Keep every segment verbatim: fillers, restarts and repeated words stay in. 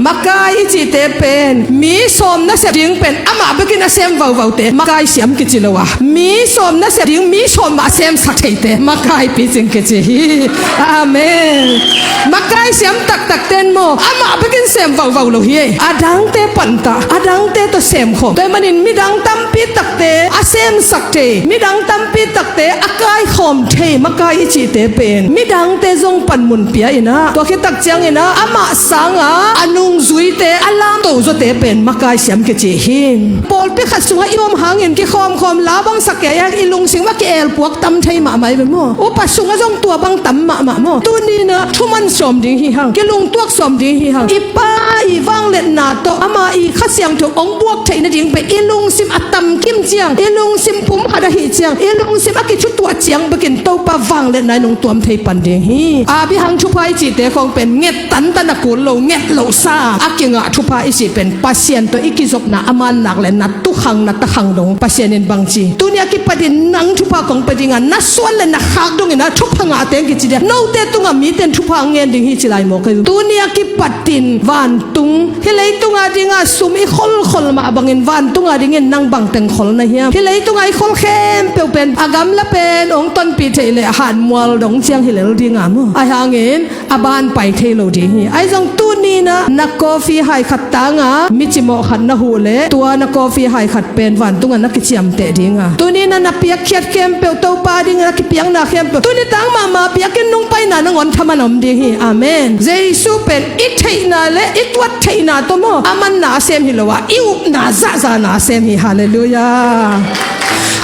Makai i cihte pen mi sawm nasep ding pen amah bekin a sem vauvaute makai siam kici lo a, mi sawm nasep ding mi sawm mah a semsak theite makai picing kici hi. Amen. Makai siam taktakte in maw amah bekin sem vauvau lo hi. A dangte pantah, a dangte tawh semkhawm. Tua ahih manin midang tampi takte a semsak thei, midang tampi takte a kaikhawm thei makai i cihte pen midangte zong panmun pia in ah, tua khit tak ciangin ah amah sanga a nungzuite a lamto zawte pen makai siam kici hi. Pawlpi khat sungah i om hangin kikhawmkhawm la bangsak kei a i lungsim a ki-elpuak tam thei mahmah i ve maw? Upa sungah zong tua bang tam mahmah maw? Tuni in ah thuman sawm ding hi hang, kilungtuak sawm ding hi hang. I Pa i vangliatna tawh ama i Kha Siangtho hong buak theih nading pen i lungsim a tamkim ciang, i lungsim pumkhat ahih ciang, i lungsim a kithutuah ciang bekin Topa vangliatna in hong tuam thei pan ding hi. Abraham thupha i cihte khawng pen nget tantan a kul lo, nget lohsa a kingah thupha i cih pen Pasian tawh i kizopna a mannak le na tukhang na takhang dong Pasian in bangci, tuni a kipatin nang thupha kong pia ding a, na suan le na khak dongin ah thupha ngah teng kici dia, note tungah mite in thupha ngen ding hi ci lai maw? Kei tuni a kipatin vantung, hih leitung a ding a sum i kholkhol mah bangin vantung a dingin nang bangteng khol na hiam? Hih leitung a i khol khempeuh pen a gamla pen hong tonpih theih leh a hatmual dong ciang hi lel ding a maw? Ahi hangin a ban pai thei lo ding hi. Ahi zong tuni in ah na coffee hai khat tanga mi cimawh khat na huh leh tua na coffee hai khat pen vantung ah na kiciamteh ding a, tuni in ah na piakkhiat khempeuh Topa ding a na kipiakna khempeuh tuni tang mahmah biakinn nung paina nangawn thaman om ding hi. Amen. Jesu pen i theihna le i tuat theihna tawh maw a manna a sem hi lo a, i upna zahzahna a sem hi. Halleluiah.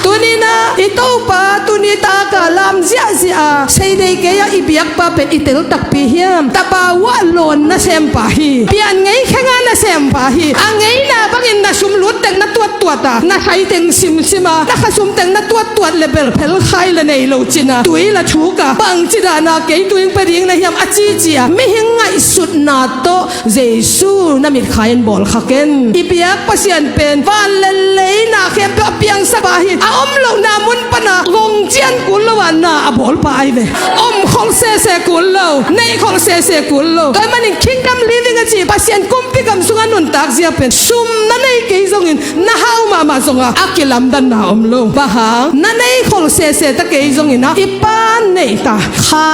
Tuni in ah i Topa tuni taka lam ziahziah a, sei dei kei a i biakpa pen i tel takpi hiam? Tapa uah lawn nasempa hi. Pian ngei khenga nasempa hi. A ngeina bangin na sum lut teng na tuattuat a, na sai teng simsim a, na khasum teng na tuattuat le bel phelkhai le nei lo cin a, tui la thuk a, bangci dahna kei tui hong pia ding na hiam a cici a, mihing ngaihsutna tawh Jesu na mitkhai in bawlkha ken. I biak Pasian pen van le leina khempeuh a piangsak pa hi. A om lohna mun pana gong cian kul lo a na a bawlpa ahi ve. Om khol sese kul lo, nei khol sese kul lo. Tua ahih manin kingdom living a ci Pasian kumpi gam sunga nuntak zia pen sum na nei kei zongin na hau mahmah zonga a kilamdanna om lo. Bang hang na nei khol sese ta kei zongin ah i Pa neih ta kha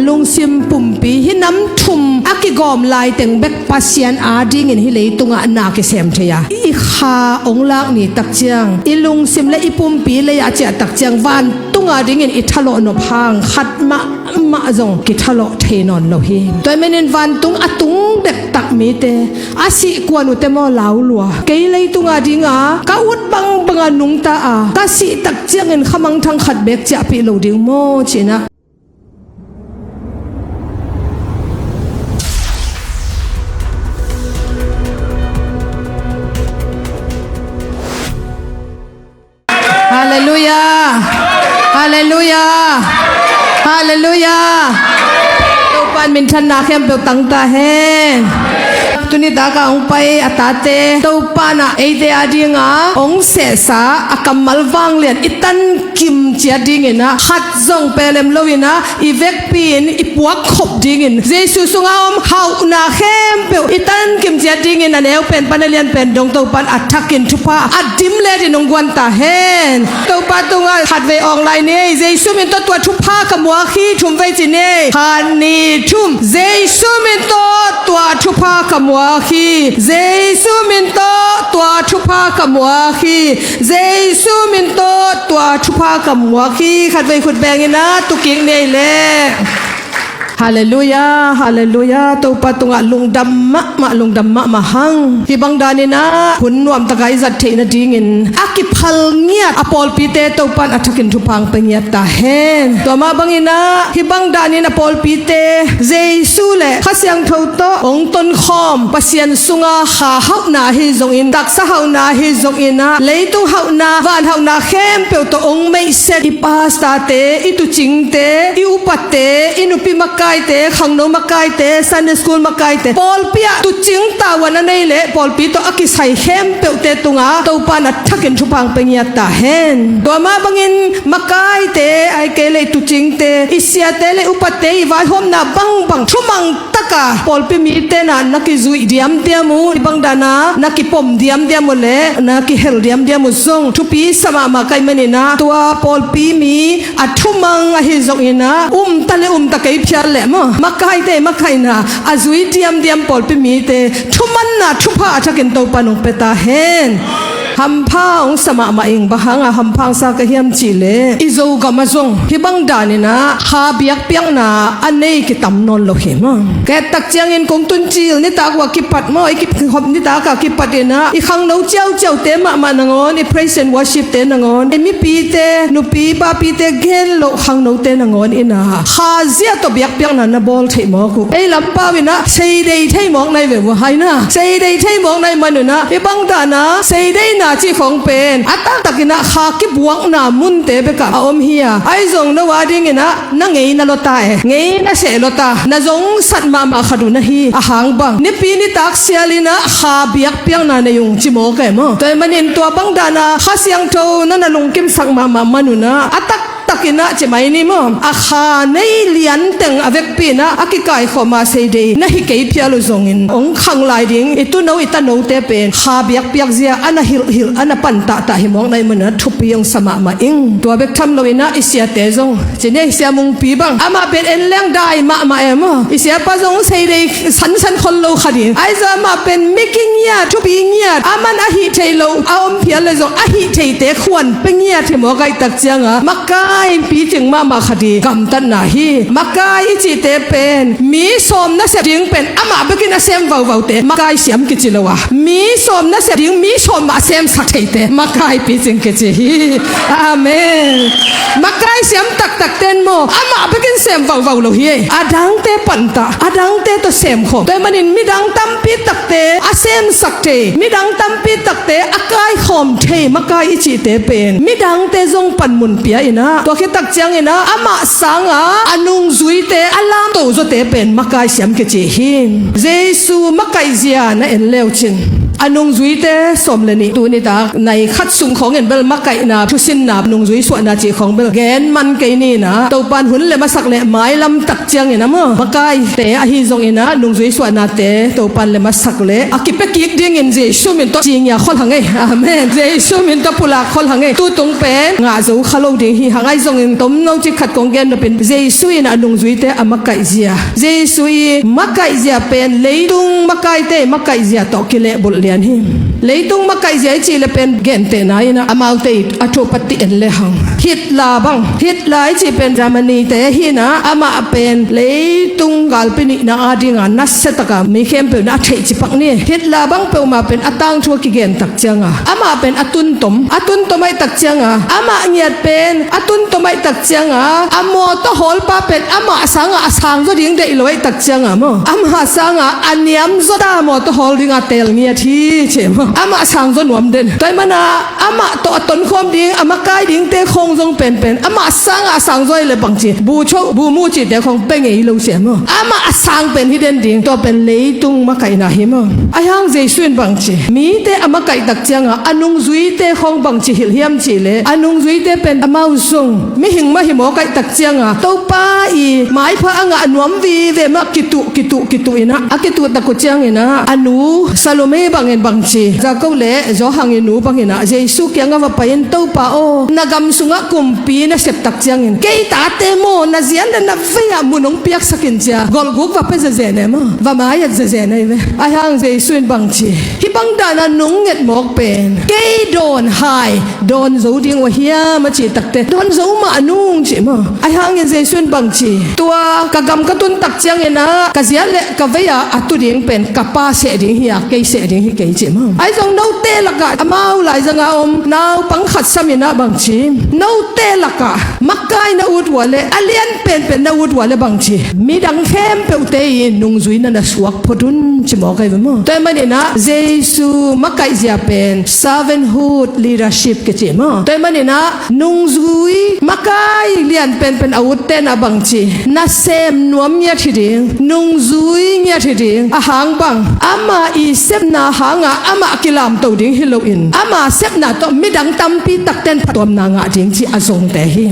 lungsim pumpi hih nam thum a kigawm laiteng bek Pasian adingin hih leitungah na kisem thei a, i kha hong lak ni tak ciang i lungsim le i pumpi lei-ah ciah tak ciang vantung adingin i thalawh nop hang khat mahmah zong kithalawh thei nawn lo hi. Tua ahih manin vantung a tung dektak mite a sih kuan uhte maw lau lua, kei leitung adinga ka ut bangbanga nungta a ka sih tak ciangin khamangthang khat beek ciahpih lo ding maw ci-in ah. Halleluiah. Halleluiah. Halleluiah. Topa in minthanna khempeuh tang ta hen. Tuni taka hong pai a tate Topa in ah eite adinga hong sehsa a kammal vanglian i tankim ciat dingin ah khat zong pelem loin ah i vekpi in i puakkhop dingin Jesu sunga om hauhna khempeuh i tankim ciat dingin a neu pen pan a lian pen dong Topa in a thakin thupha a dim letin hong guan ta hen. Topa tungah khatvei awng lai ni ei. Jesu min tawh tua thupha ka muak hi. Thumvei ci ni ei. Khat, nih, thum. Jesu min tawh tua thupha ka muak hi. Jesu min tawh tua thupha ka muak hi. Jesu min tawh tua thupha ka muak hi. Khatvei khut bengin ah tu kik ni ei leh. Halleluiah, halleluiah. Topa tungah lungdam mahmah, lungdam mahmah hang. Hih bang danin ah hun nuamtaka i zat theih nadingin a kiphal ngiat a pawlpite Topa in a thakin thupha hong pia ngiat ta hen. Tua mah bangin ah hih bang danin a pawlpite Jesu le Kha Siangtho tawh hong tonkhawm, Pasian sunga kha hauhna ahi zongin, taksa hauhna ahi zongin ah, leitung hauhna, van hauhna khempeuh tawh hong meihset i pastorte, i tucingte, i upate, i nupi makai makaite, khangno makaite, Sunday school makaite, pawlpi ah tuucing tavuan a nei leh pawlpi tawh a kisai khempeuhte tungah Topa in a thakin thupha hong pia ngiat ta hen. Tua mah bangin makaite, ahih kei leh tuucingte, i siate leh upate i vaihawmna bangbang thumang taka pawlpi mite na na kizuih diamdiam uh, hih bang dan a na kipom diamdiam uh leh na kihel diamdiam uh zong thupi sa mahmah ka hih manin ah, tua pawlpi mi a thumang ahi zongin ah, um ta leh um ta kei phial leh maw, makaite makaihna a zui diamdiam pawlpi mite thumanna thupha a thakin Topa in hong pia ta hen. Hampha hong sa mahmah ing. Bang hanga hampha hong sa ka hiam cih leh, i Zogam ah zong hih bang danin ah kha biakpiakna a nei kitam nawn lo hi maw. Ka et tak ciangin kong tun cil nitak uh a kipat maw, i kikhop nitak a kipat in ah, i khangno ciauciaute mahmah nangawn, i praise and worship te nangawn, i mipite, nupi papite gen loh khangnote nangawn in ah, kha zia tawh biakpiakna na bawl thei mawk uh. Ei lampau in ah seidei thei mawk na hi ve uh, hai na. Seidei thei mawk na hih man un ah, hih bang dan a seideina cih khawng pen a taktak in ah kha kibuakna munte bek ah a om hi a. Ahi zong no a dingin ah na ngei na lua ta e, ngei na seh lua ta, na zongsat mahmah khat uh na hi. A hang bang, nipi nitak sial in ah kha biakpiakna nei ung ci mawk e maw. Tua hih manin tua bang dan a Kha Siangtho na na lungkimsak mahmah man un ah, a taktak in ah ci mai ni maw, a kha nei lian teng a vekpi in ah a kikaikhawm a seidei na hi kei phial uh zongin, hong khang lai ding i tuuno i tanote pen kha biakpiak zia a na hilhhilh, a na pan tahtah hi mawk na hih man un ah thupi hong sa mahmah ing. Tua bek tham lo in ah i siate zong, ci ni, Sia Mungpi bang, amah pen en leng dai mahmah e maw. I siapa zong seidei sansan khol lo kha ding. Ahi zong amah pen mi kingiat, thupi ngiat, aman a hih theih loh a om phial leh zong a hih theihte khuan pia ngiat hi mawk ahih tak ciang a, makai picing mahmah kha ding gamtatna hi. Makai i cihte pen mi sawm nasep ding pen amah bekin a sem vauvaute makai siam kici lo a, mi sawm nasep ding mi sawm mah a semsak theite makai picing kici hi. Amen. Makai siam taktakte in maw, amah bekin sem vauvau lo hi. A dangte pantah, a dangte tawh semkhawm. Tua hih manin midang tampi takte a semsak thei, midang tampi takte a kaikhawm thei makai i cihte pen midangte zong panmun pia in ah, tua khit tak ciangin ah amah sanga a nungzuite a lamto zawte pen makai siam kici hi. Jesu makaihzia na en le uh cin, a nungzuite sawm le nih, tuni tak nai khat sung khawngin bel makaihna thusinna, nungzui suahna cih khawng bel gen man kei ni in ah, Topa in hun lem a sak leh mailam tak ciangin ah maw, makaite ahi zongin ah nungzui suahnate Topa in lem a sak leh a kipia kik dingin Jesu min tawh cingia khol hang ei. Amen. Jesu min tawh pulak khol hang ei. Tutung pen ngah zo kha lo ding hi hang. Ahi zongin tomno cik khat kong gen nopin, Jesu in a nungzuite a makaihzia, Jesu i makaihzia pen leitung makaite makaihzia tawh kilehbulh lian hi. Leitung makaihzia i cih le pen gentehna in ah amaute i a thu patti en le hang. Hitler bang, Hitler i cih pen Germany te hi in ah, amah pen leitung galpi nihna adinga nasia taka mi khempeuh in a theih cipak ni. Hitler bang peuhmah pen a tangthu a kigen tak cianga amah pen a tuntom, a tuntom ahih tak cianga amah ngiat pen a tuntom ahih tak cianga a mawtaw hawlpa pen amah sanga a sangzaw ding deih lo ahih tak cianga maw, amah sanga a niamzaw ta mawtaw hawl dinga teel ngiat hi ci maw. Amah sangzaw nuam den. Tua hih mana amah tawh a tonkhawm ding, a makai dingte khawng zong penpen amah sanga a sangzaw ahih le bangci, bu cho bu mu cihte khawng pia ngei lo ci maw. Amah a sang pen hi den ding, tua pen leitung makaihna hi maw. Ahi hang Jesu in bangci, mite a makaih tak cianga a nungzuite khawng bangci hilh hiam cih le, a nungzuite pen amau zong mihing mah hi mawk ahih tak cianga Topa i maipha a ngah nuam vive mah kituh kituh kituh in ah, a kituh tak uh ciangin ah a nu Salome bangin bangci, Jakob le Johan i nu bangin ah Jesu kiangah va pai-in, Topa aw, na gam sungah kumpi na sep tak ciangin kei tate maw na ziat le na vei-ah mun hong piaksak in ci-a golguk va pia zezen e maw, va mai-at zezen ahi ve. Ahi hang Jesu in bangci, hih bang dana nong nget mawk pen kei dawn hai, dawn zo ding uh a hiam a cih takte dawn zo mah nung ci maw. Ahi hangin Jesu in bangci, tua ka gam ka tun tak ciangin ah ka ziat le ka vei-a a tu ding pen ka Pa seh ding hi a, kei seh ding hi kei ci maw. Zong note lakah amau laizanga om naupang khat samin ah bangci, note lakah makai na ut uale, a lian penpen na ut uale bangci, midang khempeuhte i nungzui na na suak phot un ci mawk ahi ve maw. Tua ahih maninah Jesu makaihzia pen servanthood leadership kici maw. Tua ahih maninah nungzui makai lian penpen a utte na bangci, nasem nuam ngiat hi ding, nungzui ngiat hi ding. A hang bang, ama i sepna hanga ama kilamto ding hi loin, ama sepna tawh midang tampi takten phattuamna ngah ding ci a zongte hi.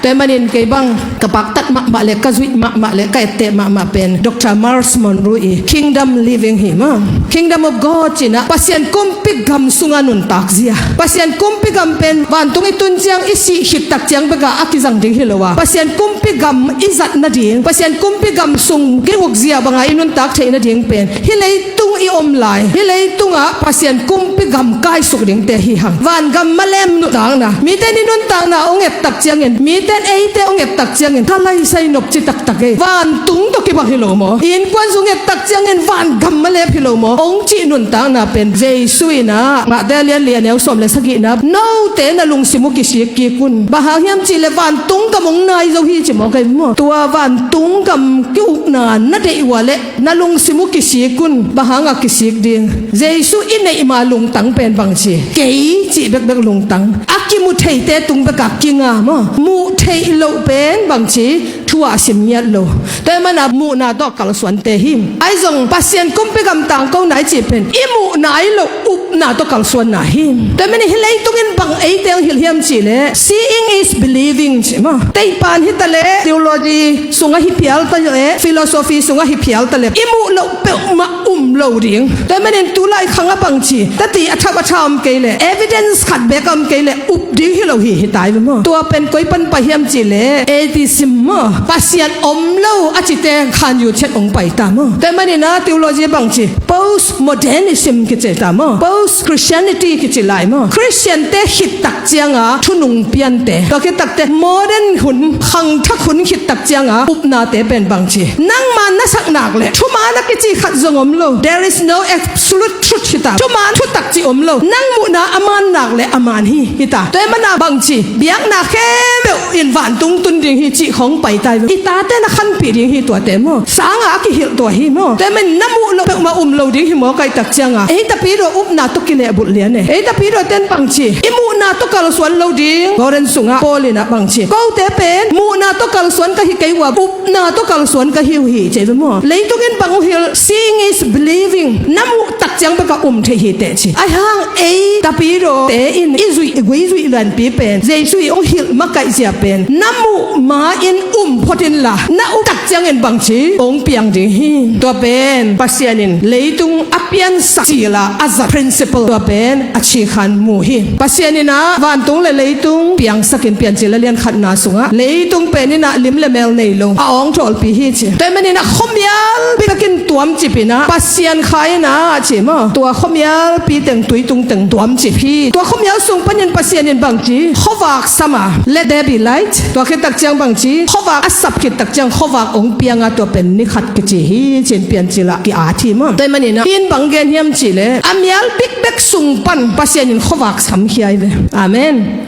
Tua ahih manin kei bang ka paktat mahmah le ka zuih mahmah le ka etteh mahmah pen Doctor Myles Munroe i Kingdom Living hi maw. Kingdom of God cinah Pasian kumpi gam sunga nuntak zia. Pasian kumpi gam pen vantung i tun ciang i sih khit tak ciang beka a kizang ding hi lo a, Pasian kumpi gam i zat nading, Pasian kumpi gam sung kihuk zia banga i nuntak theih nading pen hih leitung i om lai, hih leitungah Pasian kumpi gam kaisuk dingte hi hang. Vangam malem nuntakna, mite i nuntakna hong et tak ciangin, mite eite hong et tak ciangin ka laisai nop ci taktak e. Vantung tawh kibang hi lo maw? Innkuan sung et tak ciangin vangam malep hi lo maw? Hong cih nuntakna pen Jesu inah Matthai lian li a neu sawm le sagihna, note na lungsim uh kisik kik un. Bang hang hiam cihleh vantung gam hong nai zo hi ci mawk ahi maw. Tua vantung gam ki-ukna na deih uale na lungsim uh kisik un. Bang hanga kisik ding? Jesu i neih ma lungtang pen bangci, kei cih bekbek lungtang. A kimu theite tung beka kinga maw. Muh theih loh pen bangci, thu ah sim ngiat lo. Tua ahih mana muhna tawh kalsuante hi. Ahi zong Pasian kumpi gam tangkona i cih pen i muh nai loh upna tawh kalsuanna hi. Tua ahih manin hih leitung in bang eite hong hilh hiam cihleh, seeing is believing ci maw. Teipan hi taleh, theology sungah hi phial taleh, philosophy sungah hi phial taleh, i muh loh peuhmah um lo ding. Tua ahih manin tulai khangah bangci, tati a thap a tha om kei leh, evidence khat bek a om kei leh, up ding hi lo hi, hi tai ve maw. Tua pen koi pan pai hiam cihleh, atheism maw, Pasian om lo a cite khan yu chet hong pai ta maw. Tua ahih maninah theology bangci, postmodernism kici ta maw, post Christianity kici lai maw. Christian te khit tak cianga thunung piante, tua khit takte modern hun, khangthak hun khit tak cianga upnate pen bangci, nangma na sak nak le thuman a kici khat zong om lo. There is no absolute truth hi ta. Thuman thutak ci om lo. Nang muhna a man nak le a man hi, hi ta. Tua ahih mana bangci, biakna khempeuh in vantung tun ding hi cih khawng pai tai ve. I tate na khanpih ding hi tuate maw. Sanga a kihilh tua hi maw. Tua ahih manin na muh loh peuhmah um lo ding hi maw, kaihtak cianga. Ei tapidaw upna tawh kilehbulh lian e. Ei tapidaw ten bangci, i muhna tawh kalsuan lo ding. Korin sungah Paul inah bangci, kote pen muhna tawh kalsuan ka hi kei uh a, upna tawh kalsuan ka hi uh hi, ci ve maw. Leitung in bang uh hilh, seeing is believing. Na muh tak ciang beka um thei hi teh ci. Ahi hang ei tapidawte in i zuih, i gui zuih lianpi pen, Jesu i hong hilh makaihzia pen, na muh ma-in um phot inla, na up tak ciangin bangci hong piang ding hi. Tua pen Pasian in leitung a piansak cila a zat principle, tua pen a cikhan mu hi. Pasian inah vantung le leitung piangsakin, Piancil a lian khatna sungah leitung pen inah lim le mel nei lo, a awngthawlpi hi ci. Tua ahih maninah khuamial bikbekin tuamcip inah Pasian kha inah ci maw. Tua khuamialpi teng, tuitung teng tuamcip hi. Tua khuamial sung panin Pasian in bangci, khuavak sam a, let there be light. Tua khit tak ciang bangci, khuavak a sap khit tak ciang khuavak hong piang a, tua pen ni khat kici hi ci-in Piancil ah ki-at hi maw. Tua ahih maninah hih in bang gen hiam cihleh, a mial bikbek sung pan Pasian in khuavak samkhia hi ve. Amen.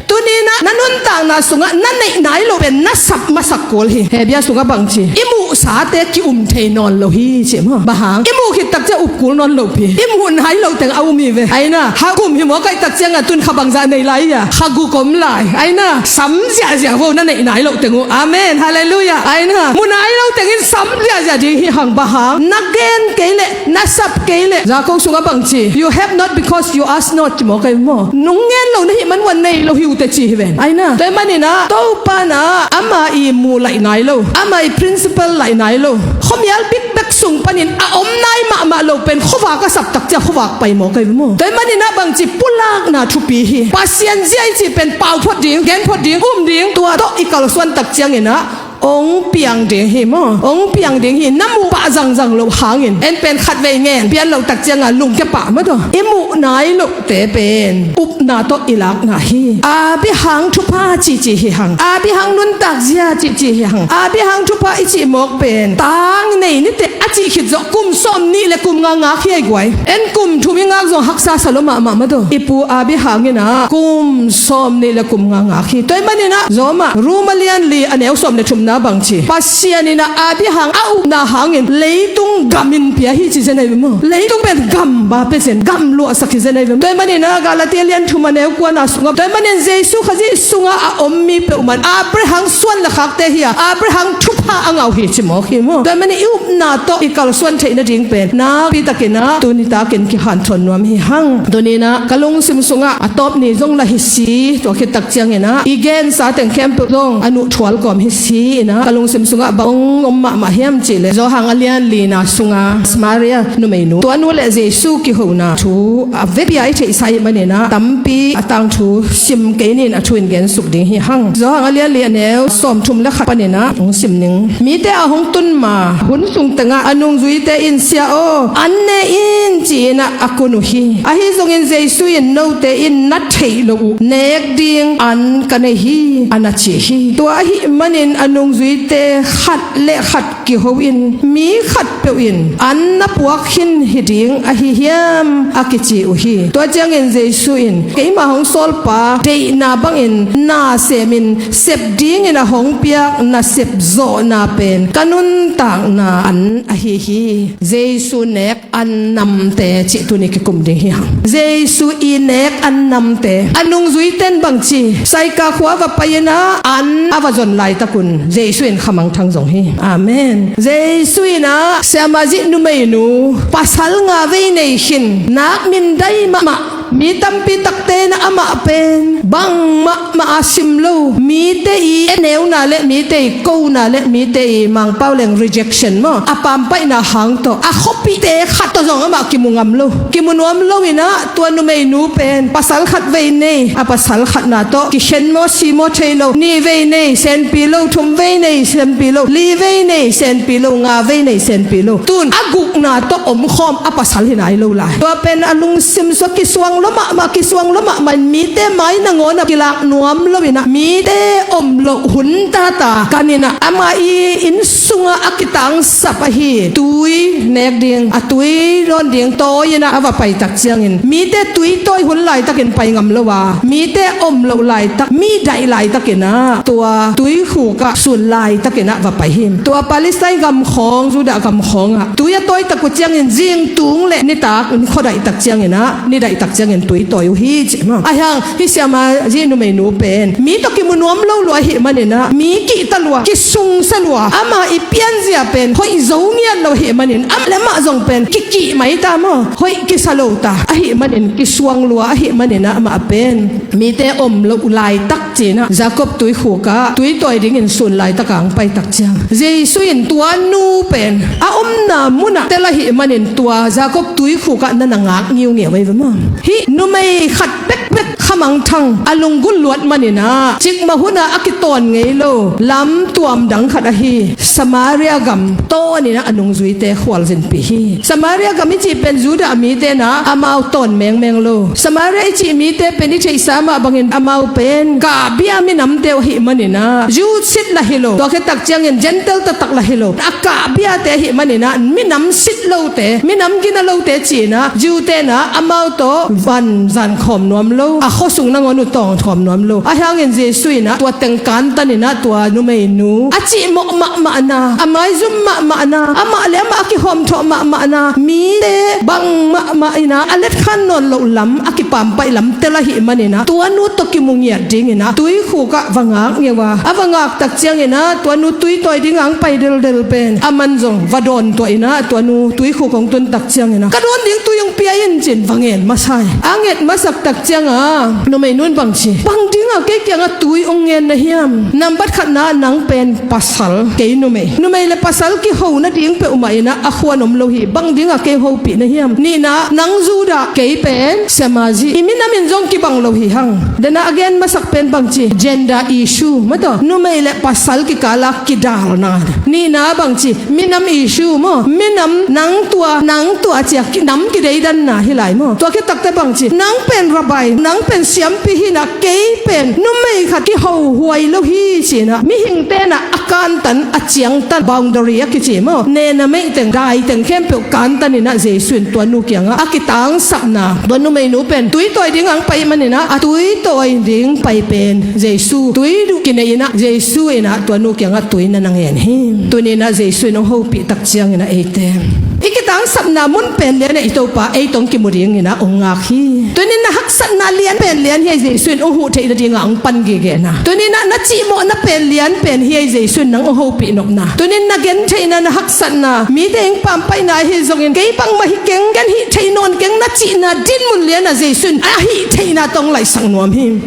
Tuni inah na nuntakna sungah na neih nai loh pen na sap masak kul hi. Hebru sungah bangci, i muhsate ki-um thei nawn lo hi ci maw. Bang hang? I muh khit tak ciang up kul nawn lopi. I muh nai loh teng a um hi ve. Aina, kha gum hi maw, kaihtak ciangah tun kha bangzah nei lai a, kha guk om lai. Aina, sam ziahziah vo na neih nai loh teng uh. Amen. Halleluiah. Aina, muh nai loh tengin sam ziahziah ding hi hang. Bang hang? Na gen kei leh, na sap kei leh. Jakob sungah bangci, you have not because you ask not ci maw, kei maw. Nung ngen lo na hih man uh a nei lo hi uh teh ci hi ven. Aina, tua ahih maninah Topa inah ama i muh laih nai lo, ama i principle laih nai lo, khuamial bikbek sung panin a om nai mahmah lo pen khuavak a sap tak ciang khuavak pai maw, kei maw. Tua ahih maninah bangci, pulakna thupi hi. Pasian zia i cih pen pau phot ding, gen phot ding, um ding, tua tawh i kalsuan tak cianginah hong piang ding hi maw. Hong piang ding hi, na muh pah zangzang loh hangin. En pen khatvei ngen pian loh tak cianga lungkia pah maw tawh. I muh nai lohte pen upna tawh i lakna hi. Abraham thupha cici hi hang. Abraham nuntak zia cici hi hang. Abraham thupha i cih mawk pen tang nei nite a cih khit zawh kum sawm nih le kum nga ngak hi ai guai. En kum thum i ngak zong haksa sa lo mahmah maw tawh. I pu Abraham in ah kum sawm nih le kum nga ngak hi. Tua ahih manin ah Rom ah, Rom a lian li a neu sawm le thumna bang ci. Pasian in ah Abraham a upna hangin leitung gam in pia hi ci zen ai ve maw. Leitung pen gam ba pia zen, gam luahsak hi zen ai ve maw. Tua ahih manin ah Galati a lian thum a neu kuana sungah, tua ahih manin Jesu Khazih sungah a om mi peuhmah in Abraham suan le khakte hi a, Abraham thupha a ngah uh hi ci mawk hi maw. Tua ahih manin i upna tawh i kalsuan theih nading pen nakpi takin ah tuni takin kihanthawn nuam hi hang. Tuni in ah ka lungsim sungah a tawp ni zong lah hi si, tua khit tak ciangin ah i gensa teng khempeuh zong a nuhthual kawm hi si in ah ka lungsim sungah bang om mahmah hiam cih leh Johan a lian lina sunga Samaria numeinu, tua nu le Jesu kihona thu a vekpi-a i theihsa ahih manin ah tampi a tangthu sim kei nin a thu in gensuk ding hi hang. Johan a lian li a neu sawmthum le khat panin ah hong sim ning. Mite a hong tun ma hun sung tengah a nungzuite in, "Sia aw, an ne in," ci-in ah a kun uh hi. Ahi zongin Jesu in, "Note in na theih loh uh nek ding an ka nei hi," a na ci hi. Tua ahih manin a nungzuite khat le khat kiho in, "Mi khatpeuh in an na puak khin hi ding ahi hiam?" a kici uh hi. Tua ciangin Jesu in, "Keima hong sawlpa deihna bangin na semin sep dingin a hong piak nasep zawhna pen ka nuntakna an ahi hi." Jesu nek an namte cih tuni kikum ding hi hang. Jesu i nek an namte. A nungzuite in bangci, Saika khua va pai-in ah an a va zon laitakun Jesu in khamangthang zong hi. Amen. Jesu in ah Siamah Zih numeinu pasal nga vei nei khin, nak mindai mahmah. Mi tampi takte in ah amah pen bangmahmah a sim lo, mite i eneuna le mite i kona le mite i Mangpau leng rejection maw, a pampaihna hang tawh a khuapihte khat tawh zong amah kimu ngam lo, kimu nuam lo in ah tua numeinu pen pasal khat vei nei, a pasal khatna tawh kikhen maw, si maw thei lo, nih vei nei, senpi lo, thum vei nei, senpi lo, li vei nei, senpi lo, nga vei nei, senpi lo. Tun a gukna tawh omkhawm a pasal hi nai lo lai. Tua pen a lungsim sungah kisuang lua mahmah, kisuang lua mahmah in mite mai nangawn ah kilak nuam lo in ah mite om loh hun tata kan in ah amah i inn sungah a kitangsap ahi tui nek ding, a tui dawn ding tawi in ah a va pai tak ciangin mite tui tawi hun laitakin pai ngam lo a, mite om loh laitak, mi daih laitakin ah tua tuikhuk ah sun laitakin ah va pai hi. Tua Palestine gam khawng, Judah gam khawng ah tui a tawi tak uh ciangin zing tung le nitak in khuadaih tak ciangin ah, nidaih tak ciangin tui tawi uh hi ci maw. Ahi hang hih Siamah Zih numeinu pen mi tawh kimu nuam lo lua ahih manin ah mi kihta lua, kisungsa lua, amah i pianzia pen hoih zo ngiat lo ahih manin amah le amah zong pen kikih mai ta maw, hoih kisa lo ta ahih manin kisuang lua ahih manin ah amah pen mite om loh laitak ci-in ah Jacob tuikhuk ah tui tawi dingin sun laitak ah hong pai tak ciang Jesu in tua nu pen a omna munah tel ahih manin tua Jacob tuikhuk ah na na ngak ngiungeu ei ve maw. Hih numei khat bekbek khamangthang a lunggulh luat manin ah cikmah hun ah a kitawn ngei lo lamtuam dang khat ahi Samaria gam tawn in ah a nungzuite khualzinpih hi. Samaria gam i cih pen Judah mite in ah amau tawn mengmeng lo. Samaria i cih mite pen i theihsa mah bangin amau pen kahbia minamte uh ahih manin ah Jew sit lah hi lo. Tua khit tak ciangin Gentile taktak lah hi lo. A kahbiate ahih manin ah minam sit lote, minam gina lote ci-in ah Jew-te in ah amau tawh van zan khawm nuam lo, a khuasung nangawn uh tawng khawm nuam lo. Ahi hangin Jesu in ah tua teng kantan in ah tua numeinu a cihmawh mahmahna, a maizum mahmahna, amah le amah a kihawmthawh mahmahna, mite bang mahmah in ah a letkhan nawn loh lam, a kipampaih lam tel ahih manin ah tua nu tawh kimu ngiat dingin ah tuikhuk ah va ngak ngeu a, a va ngak tak ciangin ah tua nu tui tawi ding ah hong pai deldel pen aman zong va dawntuah in ah tua nu tuikhuk hong tun tak ciangin ah, "Ka dawn ding tui hong pia in," ci-in va ngen masa hi. A nget masak tak cianga numei nun bang ci, bang dinga kei kianga tui ong ngen na hiam? Nambat khatna nang pen pasal, kei numei. Numei le pasal kiho nading peuhmah inah a khuan om lo hi. Bang dinga kei hopih na hiam? Nihna nang Judah, kei pen Samaria. I minam in zong kibang lo hi hang. Dena a gen masak pen bang ci, gender issue mataw, numei le pasal kikala kidalna. Nihna bang ci, minam issue maw, minam nang tua nang tua cia ki- nam kideidanna hi lai maw. Tua khitakte bang ci, nang pen rabai, nang pen siampi hinah, kei pen numei khat kihohuai lo hi cinah, mihing tenah a kantan a ciangtan, boundary a kici maw, nena meih teng dai teng khempeuh kantan inah Jesu in tua nu kiangah a kitangsapna, tua numeinu pen tuitawi ding ang pai maninah, a tuitawi ding pai pen Jesu tui duh kinei inah, Jesu inah tua nu kiangah tui na na ngen hi. Tuninah Jesu in ong hopih tak cianginah eite i kitangsapna mun pen lianah i Topa ei tong kimu dinginah ong ngak hi. Tunin na haksatna lian pen lian hi ei Jesu in ong huh theih nadinga ong pan gigena. Tuninah na cihmawhna pen lian pen hi ei Jesu in nang ong hopih nopna. Tunin na gentheihna, na haksatna, mite ing pampaihna ahi zongin, kei bangmah hi keng, ken hih theih nawn keng na cihna dinmun lianah Jesu in a hih theihna tong laihsak nuam hi.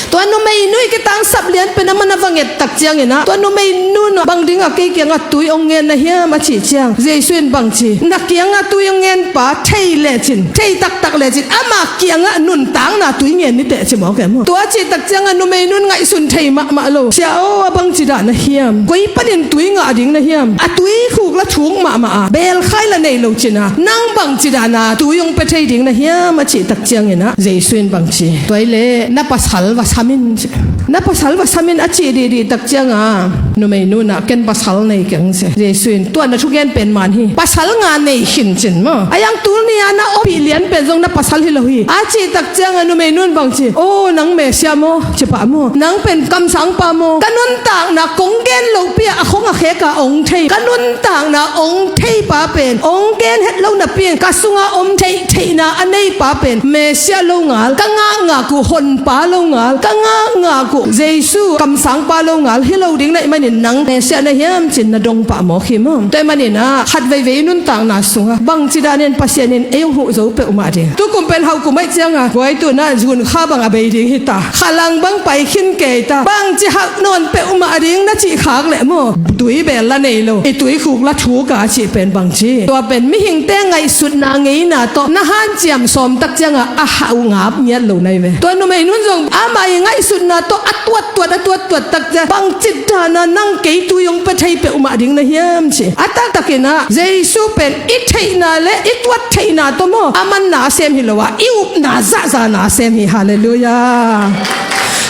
Tua numeinu i kitangsap lian pen a man a va nget tak cianginah, tua numeinu bang dinga kei kiangah tui ong ngen na hiam a cih ciang, Jesu in bang ci, na kiangah tui ong ngen pa thei lecin, thei taktak lecin, ama kiangah nuntakna tui ngen ni teh ci mawk e maw. Tua cih tak ciangah numeinu ngaihsun thei mahmah lo. Sia aw, a bang ci dah na hiam? Koi panin tui ngah ding na hiam? A tuikhuk la thuk mahmah a, belkhai la nei lo cina, nang bang ci dahna tui ong pe thei ding na hiam a cih tak cianginah Jesu in bang ci, tua ile na pasal va samin ci. Na pasal va samin a cih dihdih tak cianga numeinu nah, ken pasal nei keng ci. Jesu in tua na thugen pen man hi, pasal nga nei khin cin maw. A yang tul ni-a na ompih lian pen zong na pasal hi lo hi a cih tak cianga numeinu in bang ci, o nang Messiah maw, ci pah maw, nang pen kamsangpa maw, ka nuntakna kong gen lohpi-a a khong a kheka ong thei, ka nuntakna ong theipa pen, ong gen het lo napi-in ka sunga om theihtheihna a neipa pen Messiah lo ngal, ka ngakngak uh honpa lo ngal, ka ngakngak uh Jesu kamsangpa lo ngal hi lo ding na hih manin nang Messiah na hiam cin na dong pah mawk hi maw. Tua hih maninah khat veivei i nuntakna sungah bangci danin Pasian in ei ong huh zo peuhmah ding. Tukum pen hauh kum aih cianga guai tunah zunkha bang a bei ding hita, khalang bang pai khin kei ta, bangci hauh nawn peuhmah ding na cih khak leh maw, tui bel la nei lo, i tuikhuk la thuka a cih pen bangci, tua pen mihingte ngaihsutna ngeina tawh na hanciam sawm tak cianga a hauh ngap ngiat lo nai ve. Tua numeinu zong ama i ngaihsutna tawh a tuattuat a tuattuat tak ciang bangci dahna nang kei tui ong pe thei peuhmah ding na hiam ci. A taktakinah Jesu pen i theihna le i tuat theihna tawh maw, a man na sem hi lo a, i upna zahzah na sem hi. Halleluiah.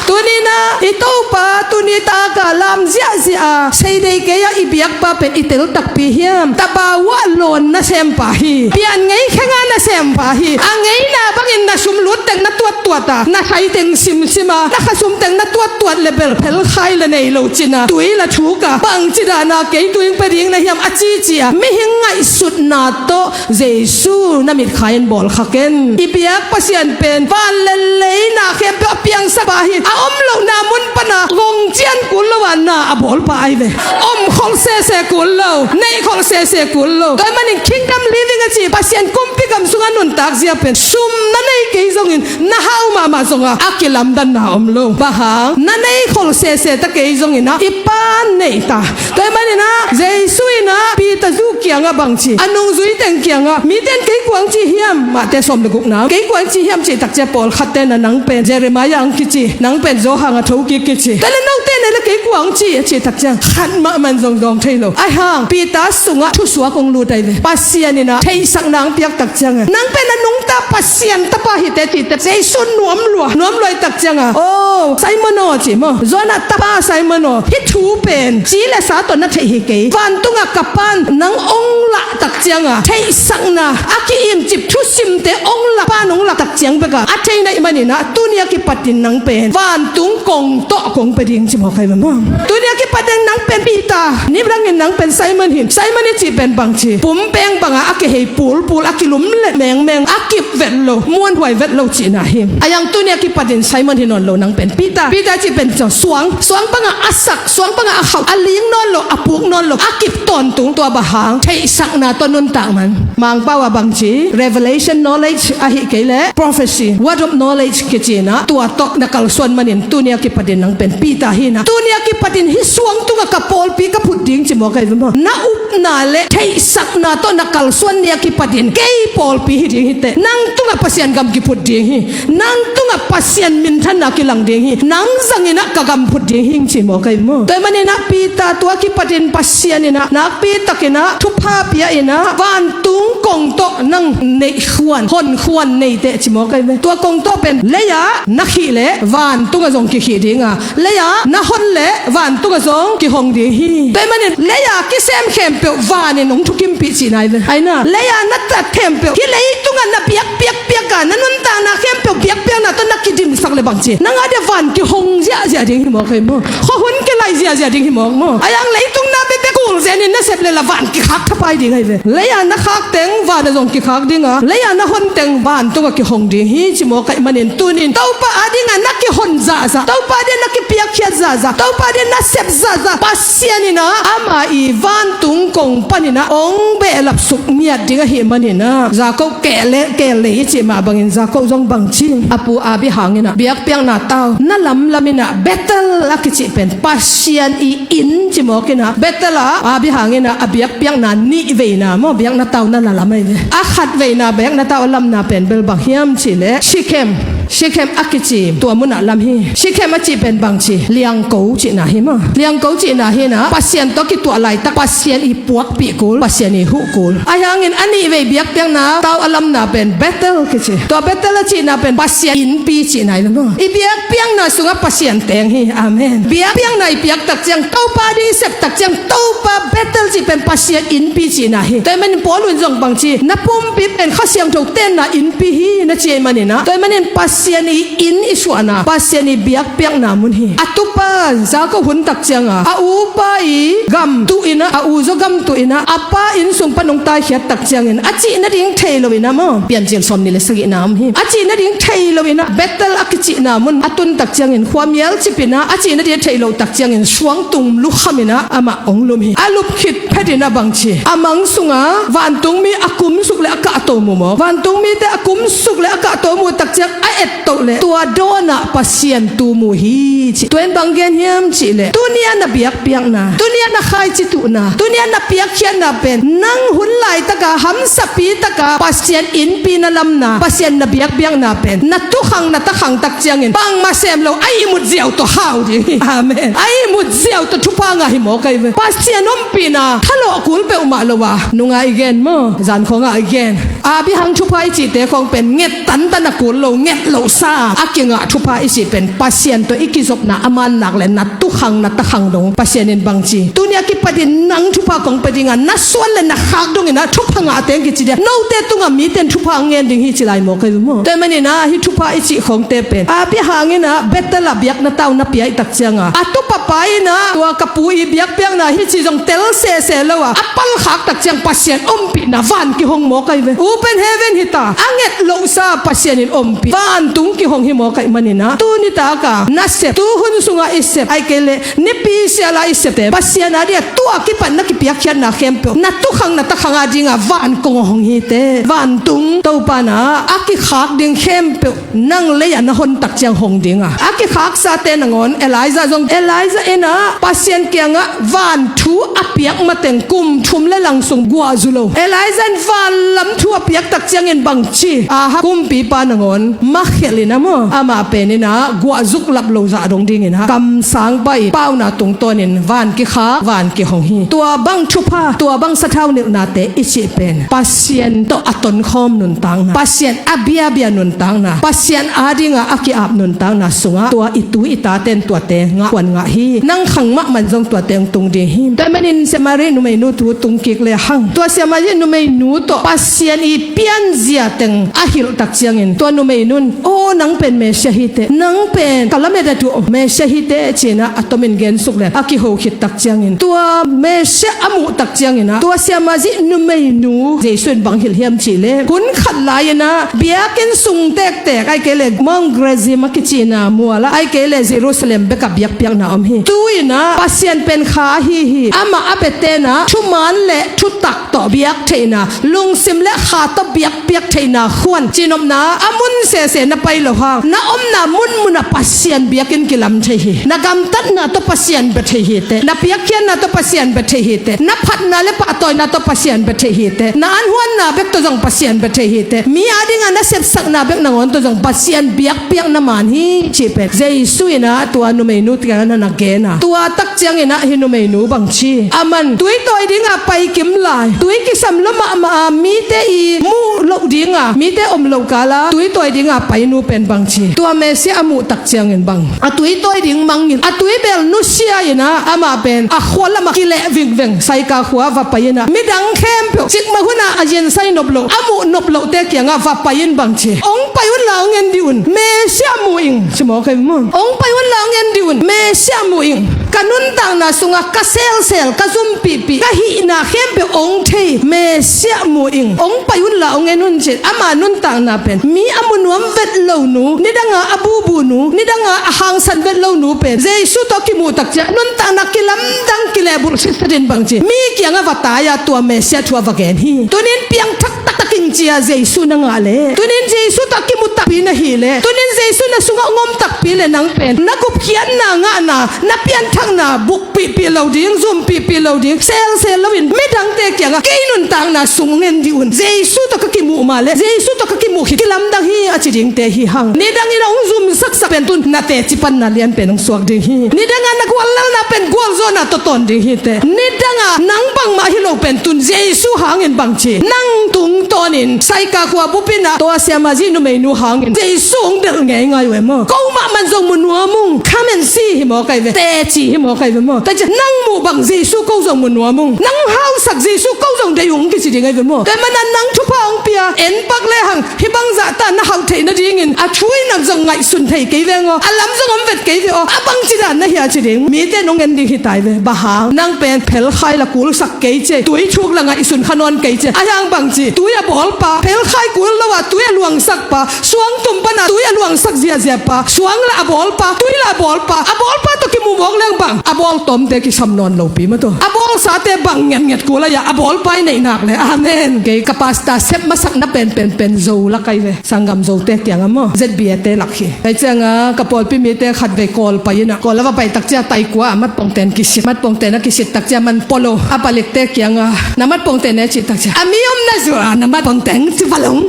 Tuninah i Topa tuni taka lam ziahziah a, sei dei kei a i biakpa pen i tel takpi hiam? Tabauah lawn na sempa hi. Pian ngei khenga na sempa hi. A ngeina bangin na sum lut teng na tuattuat a, na sai teng simsim a, na khasum teng na tuattuat le bel phelkhai la nei lo cina, tui la thuka, bangci dahna kei tui ong pe ding na hiam a cici a, mihing ngaihsutna tawh Jesu na mitkhai in bawlkha ken. I biak Pasian pen van le lei na khempeuh a piangsak pa hi. A om lohna mun pana gong cian kul lo a na a bawlpa ai ve. Om kholh sese kul lo, neih kholh sese kul lo. Tua hih manin kingdom living a ci Pasian kumpi gam sunga nuntak zia pen sum na nei kei zongin na hau mahmah zonga a kilamdanna om lo. Bang hang? Na nei kholh sese ta kei zonginah i Pa neih ta. Tua hih maninah Jesu inah Peter zu kiangah bangci, a nungzui teng kiangah, mite in kei kua ong ci hiam? Matthai sawm le gukna kei kua ong ci hiam cih tak ciang pawlkhatte na nang pen Jeremiah ong kici, nang pen Johan a thokik kici. Tua le note na le kei kua ong ci a cih tak ciang khat mahmah in zong dawng thei lo. Ahi hang Peter sungah thusuak ong lut ai ve. Pasian inah theihsakna ong piak tak ciangah nang pen a nungta Pasian tapa hi teh cih teh Jesu nuam lua, nuam lua i tak ciangah, o Simon aw ci maw, Jonah tapa Simon aw, hih thu pen ci le sa tawh na theih hi kei. Vantungah ka Pa'n nang ong lah tak cianga theihsakna a ki-imcip thusimte ong lah, Pa'n ong lah tak ciang beka a thei na hih maninah tuni a kipatin nang pen vantung kong tawh kong pe ding ci mawk ai ve maw. Tuni a kipatin nang pen Peter, nidangin nang pen Simon hi. Simon i cih pen bangci, pumpeng banga a kihei pulpul, a kilum le mengmeng, a kip vet lo, muanhuai vet lo cihna hi. A yang tuni a kipatin Simon hi nawn lo, nang pen Peter. Peter cih pen suang, suang banga a sak, suang banga a khauh, a ling nawn lo, a puk nawn lo, a kip tawntung. Tua bang hang? Theihsakna tawh nuntak man. Mangpau a bangci, revelation knowledge ahih kei leh prophecy, word of knowledge kici in ah, tua tawh na kalsuan manin tuni a kipatin nang pen Peter hi in ah, tuni a kipatin hih suang tungah ka pawlpi ka phut ding ci mawk ahi ve maw. Na upna le theihsakna tawh na kalsuan ni a kipatin kei pawlpi hi ding hi teh, nang tungah Pasian gam kiphut ding hi. Nang tungah Pasian minthanna kilang ding hi. Nang zangin ah ka gam phut ding hi ci mawk ahi maw. Tua ahih manin ah Peter tua kipatin Pasian in ah nakpi takin ah thupha pia in ah vantung kong tawh nang neih khuan, hon khuan nei teh ci mawk ahi ve. Tua kong tawh pen lei-ah na khih leh vantungah zong kikhih ding a, lei-ah na hon leh vantungah zong kihong ding hi. Tua ahih manin lei-a kisem khempeuh vanin hong thukimpih cihna hi ve. Ahi na, lei-a na tat khempeuh, hih leitungah na biak piakpiak a, na nuntakna khempeuh biakpiakna tawh na kidimsak le bangci, nang a dia van kihong ziahziah ding hi mawk ahi maw. Khuahun kilaih ziahziah ding hi mawk maw. Ahi hang leitung na bekbek kul zenin na sep le la van kikhak thapai ding ahi ve. Lei-a na khak teng vanah zong kikhak ding a, lei-a na hon teng vantungah kihong ding hi ci mawk ahih manin tunin Topa a dingah na kihon zahzah, Topa a dingah na kipiakkhiat zahzah, Topa a dingah na sep zahzah Pasian in ah ama i vantung kong panin ah hong behlap suk ngiat ding ahih manin ah, Jakob keh le keh lei i cih mah bangin Jakob zong bangci, a pu Abraham in ah biakpiakna tau na lamlam in ah Bethel a kicih pen Pasian i inn ci mawk in ah, Bethel ah Abraham in ah a biakpiakna nih veina maw, biakna tau na lalam ahi ve. A khat veina biakna tau a lamna pen bel bang hiam cih leh Shechem, Shechem a kici tua munah lam hi. Shechem a cih pen bangci, liangko cihna hi maw. Liangko cihna hi in ah Pasian tawh kituah laitak Pasian i puakpih kul, Pasian i huh kul. Ahi hangin a nih vei biakpiakna tau a lamna pen Bethel kici. Tua Bethel a cihna pen Pasian innpi cihna hi maw. I biakpiakna sungah Pasian teng hi. Amen. Biakpiakna i piak tak ciang, Topa ding i sep tak ciang, Topa Bethel cih pen Pasian innpi cihna hi. Tua ahih manin Paul in zong bangci, na pumpi pen Kha Siangtho tenna innpi hi na ci ahih manin ah, tua ahih manin Pasian i inn i suahna, Pasian i biakpiakna mun hi. A tupa Jakob hun tak cianga a upa i gam tuh in ah, a uzaw gam tuh in ah, a pa inn sung pan hong taikhiat tak ciangin a cih nading thei lo in ah maw, Piancil sawmnih le sagihna om hi. A cih nading thei lo in ah Bethel a kicihna mun a tun tak ciangin khuamial cip in ah, a cih nading a thei lo tak ciangin suangtum lukham in ah amah hong lum hi. A lup khit phet in ah bangci, a mang sunga vantungmi a kumsuk le a kahto mu maw, vantungmite a kumsuk le a kahto mu tak ciang a ettoh le tua dawnah Pasian tu mu hi ci. Tua in bang gen hiam cih leh, tuni a na biakpiakna, tuni a na khaici tuhna, tuni a na piakkhiatna pen nang hun laitaka hamsapi taka Pasian innpi na lamna, Pasian na biakpiakna pen na tukhang na takhang tak ciangin bangmah sem lo a ihmut ziau tawh hau ding hi. Amen. A ihmut ziau tawh thupha ngah hi mawk ahi ve. Pasian ompihna thalawh kul peuhmah lo a, nungah i gen maw, zankhawngah i gen, Abraham thupha i cihte khawng pen nget tantan a kul lo, nget lohsa a kingah thupha i cih pen Pasian tawh i kizopna a man nak le na tukhang na takhang dong Pasian in bangci, tuni a kipatin nang thupha kong pia ding a, na suan le na khak dongin ah thupha ngah teng kici dia, note tungah mite in thupha ngen ding hi ci lai mawk ahi ve maw. Tua ahih manin ah hih thupha i cih khawngte pen Abraham in ah Bethel ah biakna tau na pia i tak cianga a tupa pa in ah tua ka pu i biakpiakna hi ci zong tel sese lo a, a palkhak tak ciang Pasian ompihna van kihong mawk ahi ve. Open heaven hi ta, a nget lohsa Pasian in ompih vantung kihong hi mawk ahih manin ah tuni taka na sep, tuhun sunga i sep, ahih kei leh nipi siala i septe Pasian a dia tua kipat na kipiakkhiatna khempeuh na tukhang na takhang a dinga van kong hong hi teh. Vantung Topa in ah a kikhak ding khempeuh nang lei-ah na hon tak ciang hong ding a, a kikhaksate nangawn Elijah zong, Elijah in ah Pasian kiangah van thu a piak mateng kum thum le lang sung guah zu lo. Elijah in vanlam thu a piak tak ciangin bangci, Ahab kumpipa nangawn makhelh in ah maw, amah pen in ah guah zuk lap lo zah dong dingin ah kamsangpa i pauna tungtawnin van kikhak, van kihong hi. Tua bang thupha, tua bang sathau nilhnate i cih pen Pasian tawh a tonkhawm nuntakna, Pasian a biabia nuntakna, Pasian a dinga a ki-ap nuntakna sungah tua i tu i tate in tuate ngah khuan ngah hi. Nang khang mahmah in zong tuate hong tung ding hi. Tua ahih manin Samari numeinu thu tung kik le hang, tua Samari numeinu tawh Pasian i pianzia teng a hilh tak ciangin tua numeinu in, "Aw, nang pen Messiah hi teh, nang pen ka lamet a tuh Messiah hi teh," ci-in ah a tomin gensuk le a kiho khit tak ciangin tua Messiah a muh tak ciangin ah tua Samari numeinu Jesu in bang hilh hiam cih leh, hun khat lai-in ah biakinn sung tektek, ahih kei leh Mount Gerizim a kicihna mual ah, ahih kei leh Jerusalem bekah biakpiakna om hi. Tu-in ah Pasian pen kha ahi hi. Amah a biate in ah thuman le thutak tawh biak theihna, lungsim le kha tawh biak piak theihna khuan cinopna a mun sese na pai lo hang, na omna munmun ah Pasian biakinn kilam thei hi. Na gamtatna tawh Pasian bia thei hi teh, na piakkhiatna tawh Pasian bia thei hi teh, na phatna le pahtawina tawh Pasian bia thei hi teh, na anhuanna bek tawh zong Pasian bia thei hi teh, mi adingah na sepsakna bek nangawn tawh zong Pasian biakpiak na man hi cih pen Jesu in ah tua numeinu kiangah na na gen a, tua tak ciangin ah hih numeinu bang ci, aman tui tawi dingah pai kim lai, tui kisam lua mahmah a mite i muh loh dingah, mite om loh kala tui tawi dingah painu pen bang ci, tua Messiah a muh tak ciangin bang, a tui tawi ding mangngilh, a tui bel nusia in ah amah pen a khua lamah kileh vingveng Saika khua va pai in ah midang khempeuh cikmah hunah a zinsai nop loh, a muh nop lohte kiangah va pai in bang ci, hong pai unla hong en dih un, Messiah mu ing ci mawk hi maw. Hong pai unla hong en dih un, Messiah mu ing. Ka nuntakna sungah ka selsel, ka zumpihpih, ka hihna khempeuh hong thei Messiah mu ing. Hong pai unla hong en un ci. Ama nuntakna pen mi a mu nuam vet lo nu, nidanga a bubu nu, nidanga a hangsan vet lo nu pen Jesu tawh a kimuh tak ciang nuntakna kilamdang kilehbulh sitsetin bang ci, mi kiangah va tai a tua Messiah thu a va gen hi. Tunin piangthak taktak ing ci a Jesu na ngah leh, tunin Jesu tawh a kimu takpi na hih leh, tunin Jesu na sungah hong om takpi leh nang pen na gupkhiatna ngahna, na pianthakna bukpihpih lo ding, zumpihpih lo ding, selsel loin midangte kiangah kei nuntakna sung hong en dih un, Jesu tawh ka kimuh mah leh, Jesu tawh ka kimuh khit kilamdang hi a ci dingte hi hang. Nidangin a hong zumsaksak pen tun na teci panna lian pen hong suak ding hi. Nidangah na guallalna pen gualzawhna tawh tawn ding hi teh. Nidangah nang bangmah hi lo pen tun Jesu hangin bang ci, nang tungtawnin Saika khua bupin ah tua siamah zi numeinu hangin Jesu hong delh ngeingai uh e maw. Ko mahmah zong mu nuam ung, come and see hi mawk ai ve, teci hi mawk ai ve maw. Tua ciang nang muh bang Jesu ko zong mu nuam ung, nang hausak Jesu ko zong deih ung kici ding ai ve maw. Tua manin nang thupha hong pia, en pak lehang hih bang zahta na hauh theih nadingin a thu in a zong ngaihsun thei kei veng aw, a lam zong om vet kei ve aw, a bangci dan na hia ci ding. Mite nong en ding hi tai ve. Bang hang, nang pen phelkhai la kulsak kei ci, tui thuk la ngaihsun kha nawn kei ci. A hiang bang ci, tui a bawlpa, phelkhai kul lo a tui a luangsak pa, suangtum pana tui a luangsak ziahziah pa, suang la a bawlpa, tui la a bawlpa, a bawlpa tawh kimu mawk leng bang a bawltawmte kisam nawn lopi mah tawh, a bawlsate bang ngetnget kul a, a bawlpa i neih nak le. Amen. Kei ka pastor sep masakna penpen pen Zo lak ai ve. Sanggam Zote kiangah maw, Z B A te lak hi. Tua ciangah ka pawlpi mite khatvei Kawl pai in ah, Kawl a va pai tak ciang taikua ah matpongten kisit, matpongten a kisit tak ciang man polo a palikte kiangah, na matpongten e cih tak ciang, a mi omna zua na matpongten ci va long.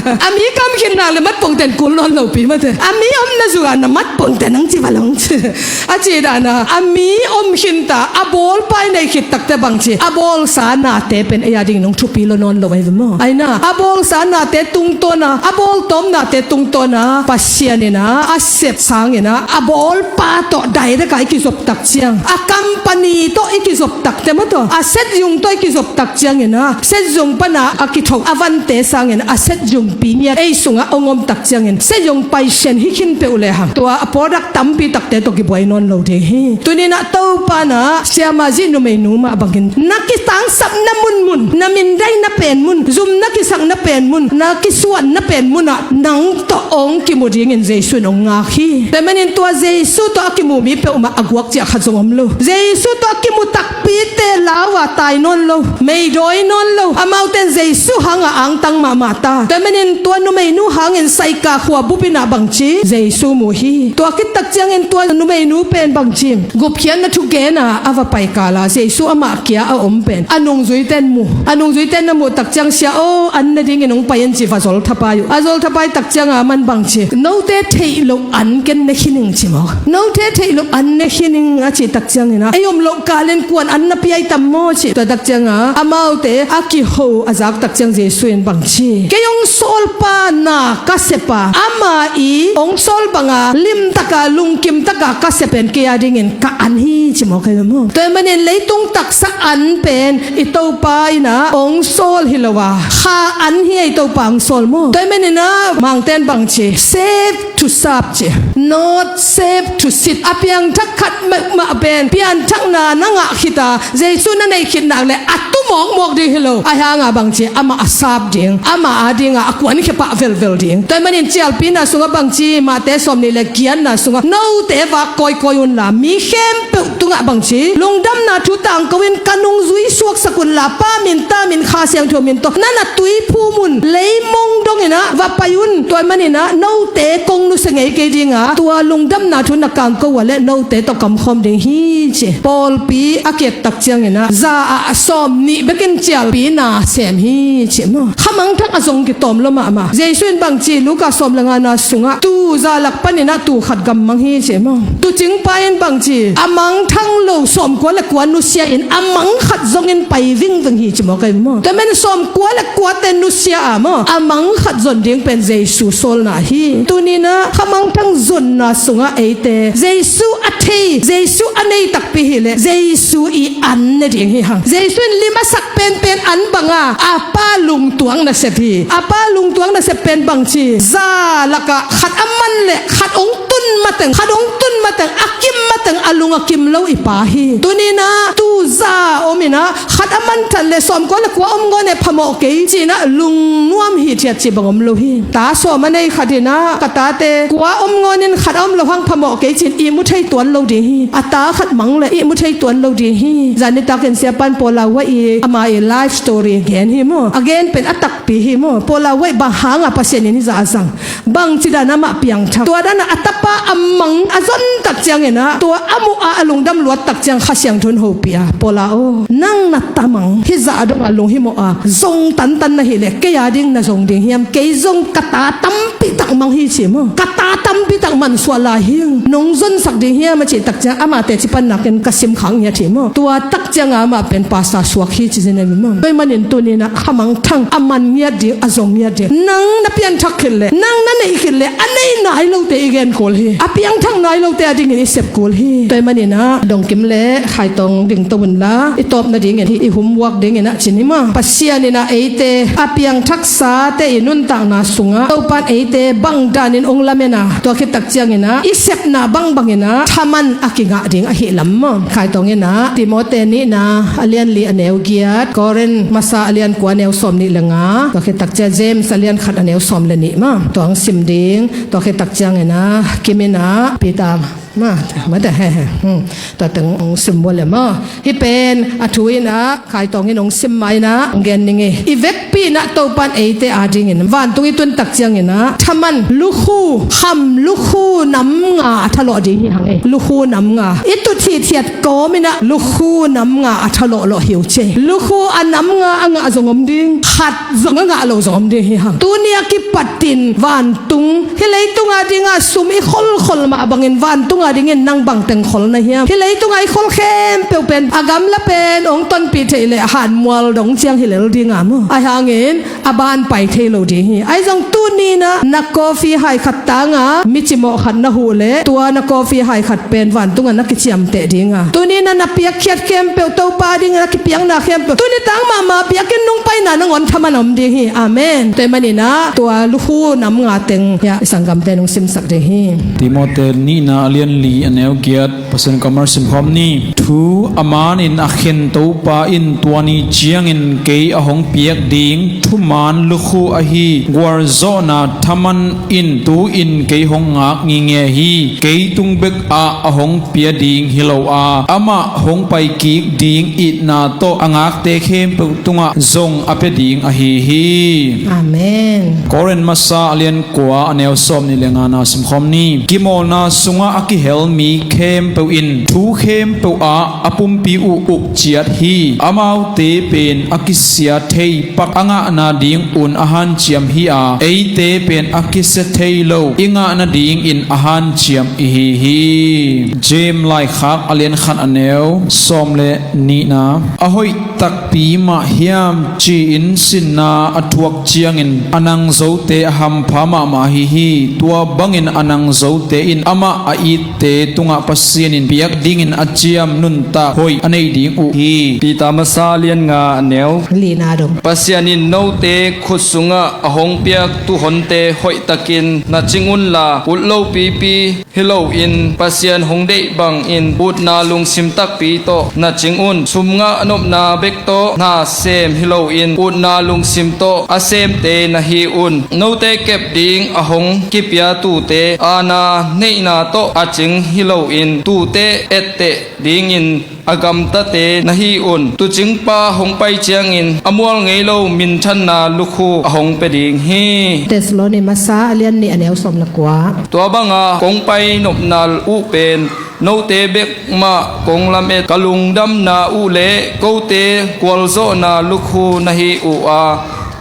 A mi kamkhin nak le matpongten kul nawn lopi mah teh, a mi omna zua na matpongten ang ci va long. A cih dan a, a mi om khinta, a bawlpa i neih khit takte bang ci, a bawlsa nate pen ei a dingin hong thupi lua nawn lo ai ve maw. Ai na, a bawlsa nate tungtawn a, a bawltawm nate tungtawn a Pasian in ah a sep sangin ah a bawlpa tawh direct a i kizop tak ciang, a company tawh i kizop takte mah tawh, a setzung tawh i kizop tak ciangin ah setzung pana a kithoh a vante sangin a setzungpi ngiat ei sungah hong om tak ciangin setzung paisian hi khin peuh lehang, tua a product tampi takte tawh kibuai nawn lo ding hi. Tuni-in ah Topa in ah siamah zi numeinu mah bangin na kitangsapna munmun, na mindaina pen mun, zum na kisakna pen mun, na kisuanna pen munah nang tawh hong kimu dingin Jesu in hong ngak hi. Tua manin tua Jesu tawh a kimu mi peuhmah a guak ciah khat zong om lo. Jesu tawh a kimu takpite lau a tai nawn lo, meidawi nawn lo. Amaute in Jesu hangah angtang mahmah ta. Tua manin tua numeinu hangin Saika khua bupin ah bangci, Jesu mu hi. Tua khit tak ciangin tua numeinu pen bangci, gupkhiatna thugen a a va pai kal a Jesu amah kia a om pen a nungzuite in mu. A nungzuite in a muh tak ciang, Sia aw, an ne dingin hong pai in, ci va zol thapai uh. A zol thapai tak ciangah aman bangci, Note theih loh an ken ne khin ing, ci mawk. Note theih loh an ne khin ing, a cih tak ciangin ah, Ei om loh kalin kuan an na pia i tam maw, cih. Tua tak ciangah amaute a kiho a zak tak ciang Jesu in bangci, Kei hong sawlpa na ka sep a, amah i hong sawl banga limtaka lungkimtaka ka sep pen kei a dingin ka an hi, ci mawk ai ve maw. Tua manin leitung taksa an pen i Topa in ah hong sawl hi lo a, kha an hi a, i Topa hong sawl maw. Tua manin ah Mangte in bangci, Save to serve, ci. Not saved to sit. A piangthak khat mahmah pen pianthakna na ngah khit a, Jesu na neih khit nak leh a tu mawkmawk ding hi lo. Ahi hangah bangci, amah a sap ding, amah a dingah a kuankhia pah velvel ding. Tua ahih manin cialpina sungah bangci, Mate sawmnih le giatna sungah, note vak kawikawi unla, mi khempeuh tungah bangci, lungdamna thu tangko in ka nungzui suaksak unla, Pa min, Ta min, Kha Siangtho min tawh na na tuiphum un, leimong dongin ah va pai un. Tua ahih manin ah note kong nusia ngei kei ding a, tua lungdamna thu na kangko uh leh note tawh kamkhawm ding hi, ci. Pawlpi a kiat tak ciangin ah za ah sawmnih bekin cialpina sem hi, ci maw. Khamangthang a zong kitawm lua mahmah. Jesu in bangci, Luka sawm le ngana sungah, tuu za lak panin ah tuu khat gammang hi, ci maw. Tuucingpa in bangci, a mangthang lo sawmkua le kua nusia in a mang khat zongin pai vingving hi, ci maw, kei maw. Tua ahih manin sawmkua le kuate nusia a maw, a mang khat zon ding pen Jesu sawlna hi. Tuni-in ah khamangthang zonna sungah eite Jesu a thei, Jesu a nei takpi hileh Jesu i an ne ding hi hang. Jesu in lim a sak penpen an banga a Pa lungtuang nasep hi. A Pa lungtuang nasep pen bangci, za lakah khat a man leh khat hong tun mateng, khat hong tun mateng, a kim mateng, a lung a kim lo i Pa hi. Tuni-in ah tuu za om in ah khat a man that leh sawmkua le kua om ngawn e, phamawh kei ci-in ah lungnuam hithiat cih bang om lo hi. Ta sawm a nei khat in ah, ka tate kua om ngawnin khat a om loh hang phamawh kei ci-in ihmu thei tuan lo ding hi. A ta khat mang leh ihmu thei tuan lo ding hi. Zan nitak in Siapa in Paula White i, ama i life story gen hi maw. A gen pen a takpi hi maw. Paula White bang hangah Pasian in hizah a zang, bangci dan amah piangthak, tua dan a tapa a mang a zon tak ciangin ah, tua a muh a a lungdam luat tak ciang Kha Siangtho in hopih a, Paula aw, nang na ta mang hizah a dongah lunghimawh a zong tantan na hileh kei a ding na zong ding hiam? Kei zong ka ta tampi tak mang hi, ci maw. Ka ta tampi tak mansuah lai hi, nong zonsak ding hiam, a cih tak ciang amah teci pannakin ka simkhak ngiat hi maw. Tua tak ciangah amah pen pastor suak hi, ci zen a mi maw. Tua ahih manin tuni-in ah khamangthang a man ngiat ding, a zong ngiat ding, nang na pianthak khit leh, nang na neih khit leh, a nei nai lote i gen kul hi. A piangthak nai lote a dingin i sep kul hi. Tua ahih manin ah dongkim le khaitawng dingto unla, i tawp nadingin hih i homework dingin ah cin hi maw. Pasian in ah eite a piangthaksate i nuntakna sungah Topa in eite bang danin hong lamen a, tua khit tak ciangin ah i sepna bangbangin ah thaman a kingah ding ahih lam maw. Khaitawng in ah Timote nihna a lian li a neu giat, Korin masa a lian kua a neu sawmnih le nga, tua khit tak ciang James a lian khat a neu sawm le nih maw. Tua hong sim ding, tua khit tak ciangin ah Kim in ah Peter maw, mate, he, he, hmm, tua teng hong sim bua le maw. Hih pen a thu in ah Khaitawng in hong sim ma in ah hong gen ning hi. I vekpi in ah Topa in eite a dingin vantung i tun tak ciangin ah thaman, lukhu, kham lukhu nam nga a thalawh ding hi hang e. Lukhu nam nga i tut hithiat kawmin ah lukhu nam nga a thalawhlawh hi uh ci. Lukhu a nam nga a ngah zong om ding, khat zong a ngah lo zong om ding hi hang. Tuni a kipatin vantung, hih leitung a dinga sum i kholkhol mah bangin vantung a dingin nang bangteng khol na hiam? Hih leitung a i khol khempeuh pen a gamla pen hong tonpih theih leh hanmual dong ciang hi lel ding a maw. Ahi hangin a ban pai thei lo ding hi. Ahi zong tuni-in ah na coffee hai khat tanga mi cimawh khat na huh leh tua na coffee hai khat pen vantung ah na kiciamteh ding a, tuni-in ah na piakkhiat khempeuh Topa dingin a kipiakna khempeuh tuni tang mahmah biakinn nung paina nangawn thaman om ding hi. Amen. Tua ahih manin ah tua lukhu nam nga teng hiah i sanggamte nong simsak ding hi. Timote nihna a lian li a neu giat, Pasian kammal simkhawm ni. Thu a manin a khen Topa in tua ni ciangin kei a hong piak ding thuman lukhu ahi gualzawhna thaman in tu-in kei hong ngak ngingei hi. Kei tung bek ah a hong pia ding hi lo a, amah hong paikik ding itna tawh a ngakte khempeuh tungah zong a pia ding ahi hi. Amen. Korin masa a lian kua a neu sawmnih le ngana simkhawm ni. Kimawlna sungah a kihel mi khempeuh in thu khempeuh ah a pumpi uh uk ciat hi. Amaute pen a kisia thei pak a ngah nadingun a hanciam hi a, eite pen a kisia thei lo i ngah nadingin a hanciam i hi hi. James laikhak a lian khat a neu sawm le nihna. A hoih takpi mah hiam ci-in sinna a thuak ciangin a nangzote a hampha mahmah ahi hi. Tua bangin a nangzote in amah a it te tungah Pasian in piak dingin a ciam nuntak hoih a nei ding uh hi. Peter masa lian nga a neu lina dong. Pasian in note khut sungah a hong piak tuuhonte hoihtakin na cing unla, ut lopipi hi loin Pasian hong deih bangin utna lungsim takpi tawh na cing un. Sum ngah nopna bek tawh na sem hi loin utna lungsim tawh a semte na hi un. Note kep ding a hong kipia tuute aana neihna tawh a cing hi loin tuute etteh dingin a gamtate na hi un. Tuucingpa hong pai ciangin a mual ngei lo minthanna lukhu a hong pia ding hi. Thessaloni masa a lian nih a neu sawm le kua. Tua banga kong pai nopna uh pen note bek mah kong lamet ka lungdamna uh le kote gualzawhna lukhu na hi uh a,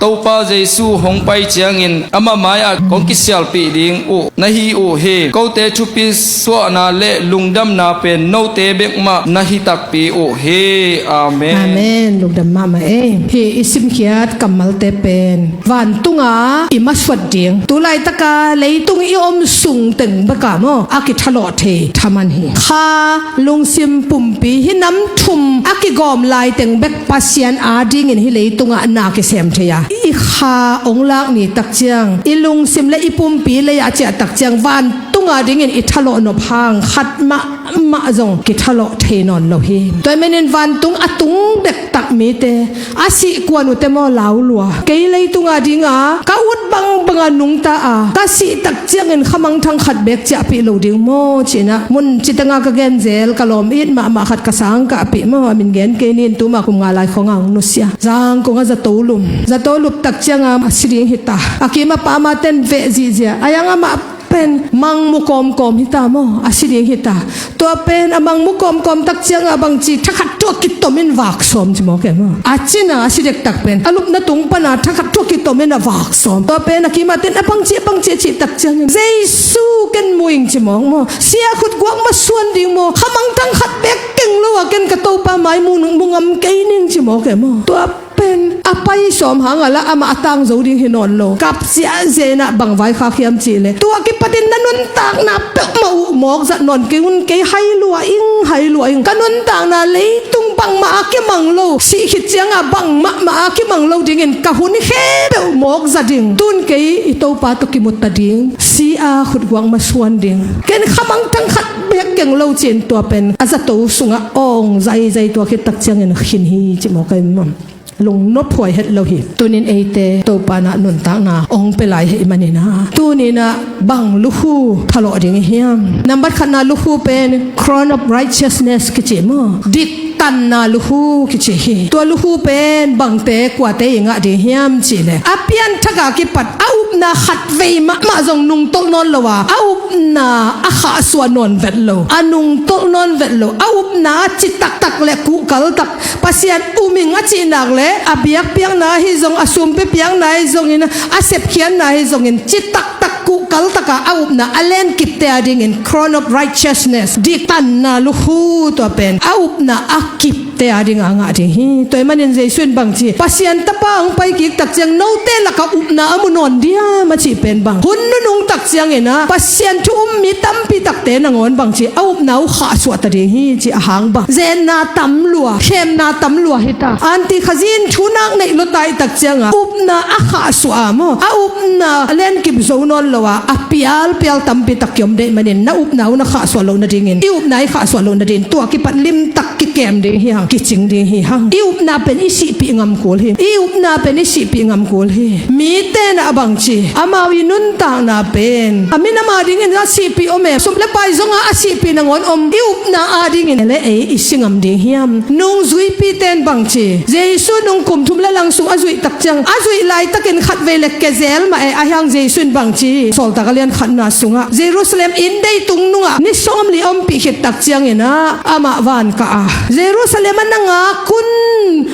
Topa Jesu hong pai ciangin amah mai-ah kong kisialpih ding uh na hi uh hi. Kote thupi suahna le lungdamna pen note bek mah na hi takpi uh hi. Amen. Amen. Lungdam mahmah ei. Hih i simkhiat kammalte pen vantunga i masuat ding, tu laitaka leitung i om sung teng beka maw, a kithalawh thei thaman hi. Kha, lungsim, pumpi, hih nam thum a kigawm lai teng bek Pasian adingin hih leitungah na kisem thei a, i kha hong lak ni takciang, i lungsim le i pumpi lei-ah ciah takciang vantunga dingin i thalawh nop hang khat mah mah zong kithalawh thei nawn lo hi. Tua ahih manin vantung a tung dektak mite, a sih kuan uhte maw, lau lua. Kei leitunga dinga ka ut bangbanga nungta a, ka sih takciangin khamangthang khat beek ciahpih lo ding maw, ci-inah mun citanga ka genzel ka lawm it mahmah khat ka sangkahpih maw, a min gen kei nin, tuma kum nga lai khonga hong nusia. Zangkong a zato lum, zato lup takcianga a si ding hita. A kim a pam a ten veh zihziah a, yang amah pen mang mu kawmkawm hita maw, a si ding hita. Tua pen a mang mu kawmkawm takcianga bangci, thakhat thu a kitomin vak sawm ci mawk e maw. A cina a si dektak pen a lupna tung pana thakhat thu a kitomin a vak sawm. Tua pen a kima ten a bangci, a bangci a cih takciangin Jesu ken mu ing ci mawk maw. Si-a khutguak masuan ding maw. Khamangthang khat beek keng lo a ken ka Topa mai mu, mu ngam kei ning ci mawk e maw. Tua pen a pai sawm hanga lah amah a tangzo ding hi nawn lo. Kap ziahziah inah bang vaikhak hiam cihleh, tua kipatin na nuntakna peuhmah uh mawkzat nawn kei un. Kei hai lua ing, hai lua ing. Ka nuntakna leitung bangmah a kimang lo, sih khit cianga bangmahmah a kimang lo dingin ka hun khempeuh mawkzat ding. Tun kei i Topa tawh kimutta ding, si-a khutguak masuan ding. Ken khamangthang khat beek keng lo ci-in tua pen a zato sungah awng zaizai, tua khit takciangin khin hi ci mawk e maw. Lungnop huai het lo hi. Tunin eite Topa inah nuntakna hong pia lai hi maninah, tuninah bang lukhu thalawh ding i hiam? Nambat khatna lukhu pen crown of righteousness kici maw, diktanna lukhu kici hi. Tua lukhu pen bangte kuate i ngah ding hiam cihleh, a pianthaka kipat a upna khatvei mahmah zong nungtolh nawn lo a, a upna a khahsuah nawn vet lo, a nungtolh nawn vet lo, a upna a citaktak le kuhkaltak, Pasian um ing a cih nak le a biakpiakna ahi zong, a sumpi piakna ahi zongin, a sepkhiatna ahi zongin, citaktak kuhkaltaka a upna a lenkipte adingin crown of righteousness, diktanna lukhu, tua pen a upna a kipte adinga ngah ding hi. Tua ahih manin Jesu in bangci, Pasian Tapa hong paikik takciang note laka upna a mu nawn diam a cih pen bang, hun nunung takcianginah Pasian thu um mi tampi takte nangawn bangci a upna uh khahsuah ta ding hi ci a hang bang, zenna tam lua, khemna tam lua hita. Anti khazin thu nak neih lua ta ih takcianga upna a khahsuah a maw, a upna a lenkip zo nawn lo a, a pialpial tampi tak kiom deih manin na upna uh na khahsuah loh nadingin, i upna i khahsuah loh nadingin tua kipat limtak kikem ding hi hang, kicing ding hi hang. I upna pen i sihpih ngam kul hi. I upna pen i sihpih ngam kul hi. Mite na bangci, amau i nuntakna pen a minam adingin a sihpih om e, sum le pai zonga a sihpih nangawn om, i upna adingin le ei i si ngam ding hiam? Nungzuipite in bangci, Jesu nung kum thum le lang sung a zuih takciang, a zuih laitakin khatvei le kezel mah e, ahi hang Jesu in bangci, Sawltak a lian khatna sungah Jerusalem inn deitung nungah ni sawmli a ompih khit takcianginah amah van kah a, Jerusalem a na ngak un,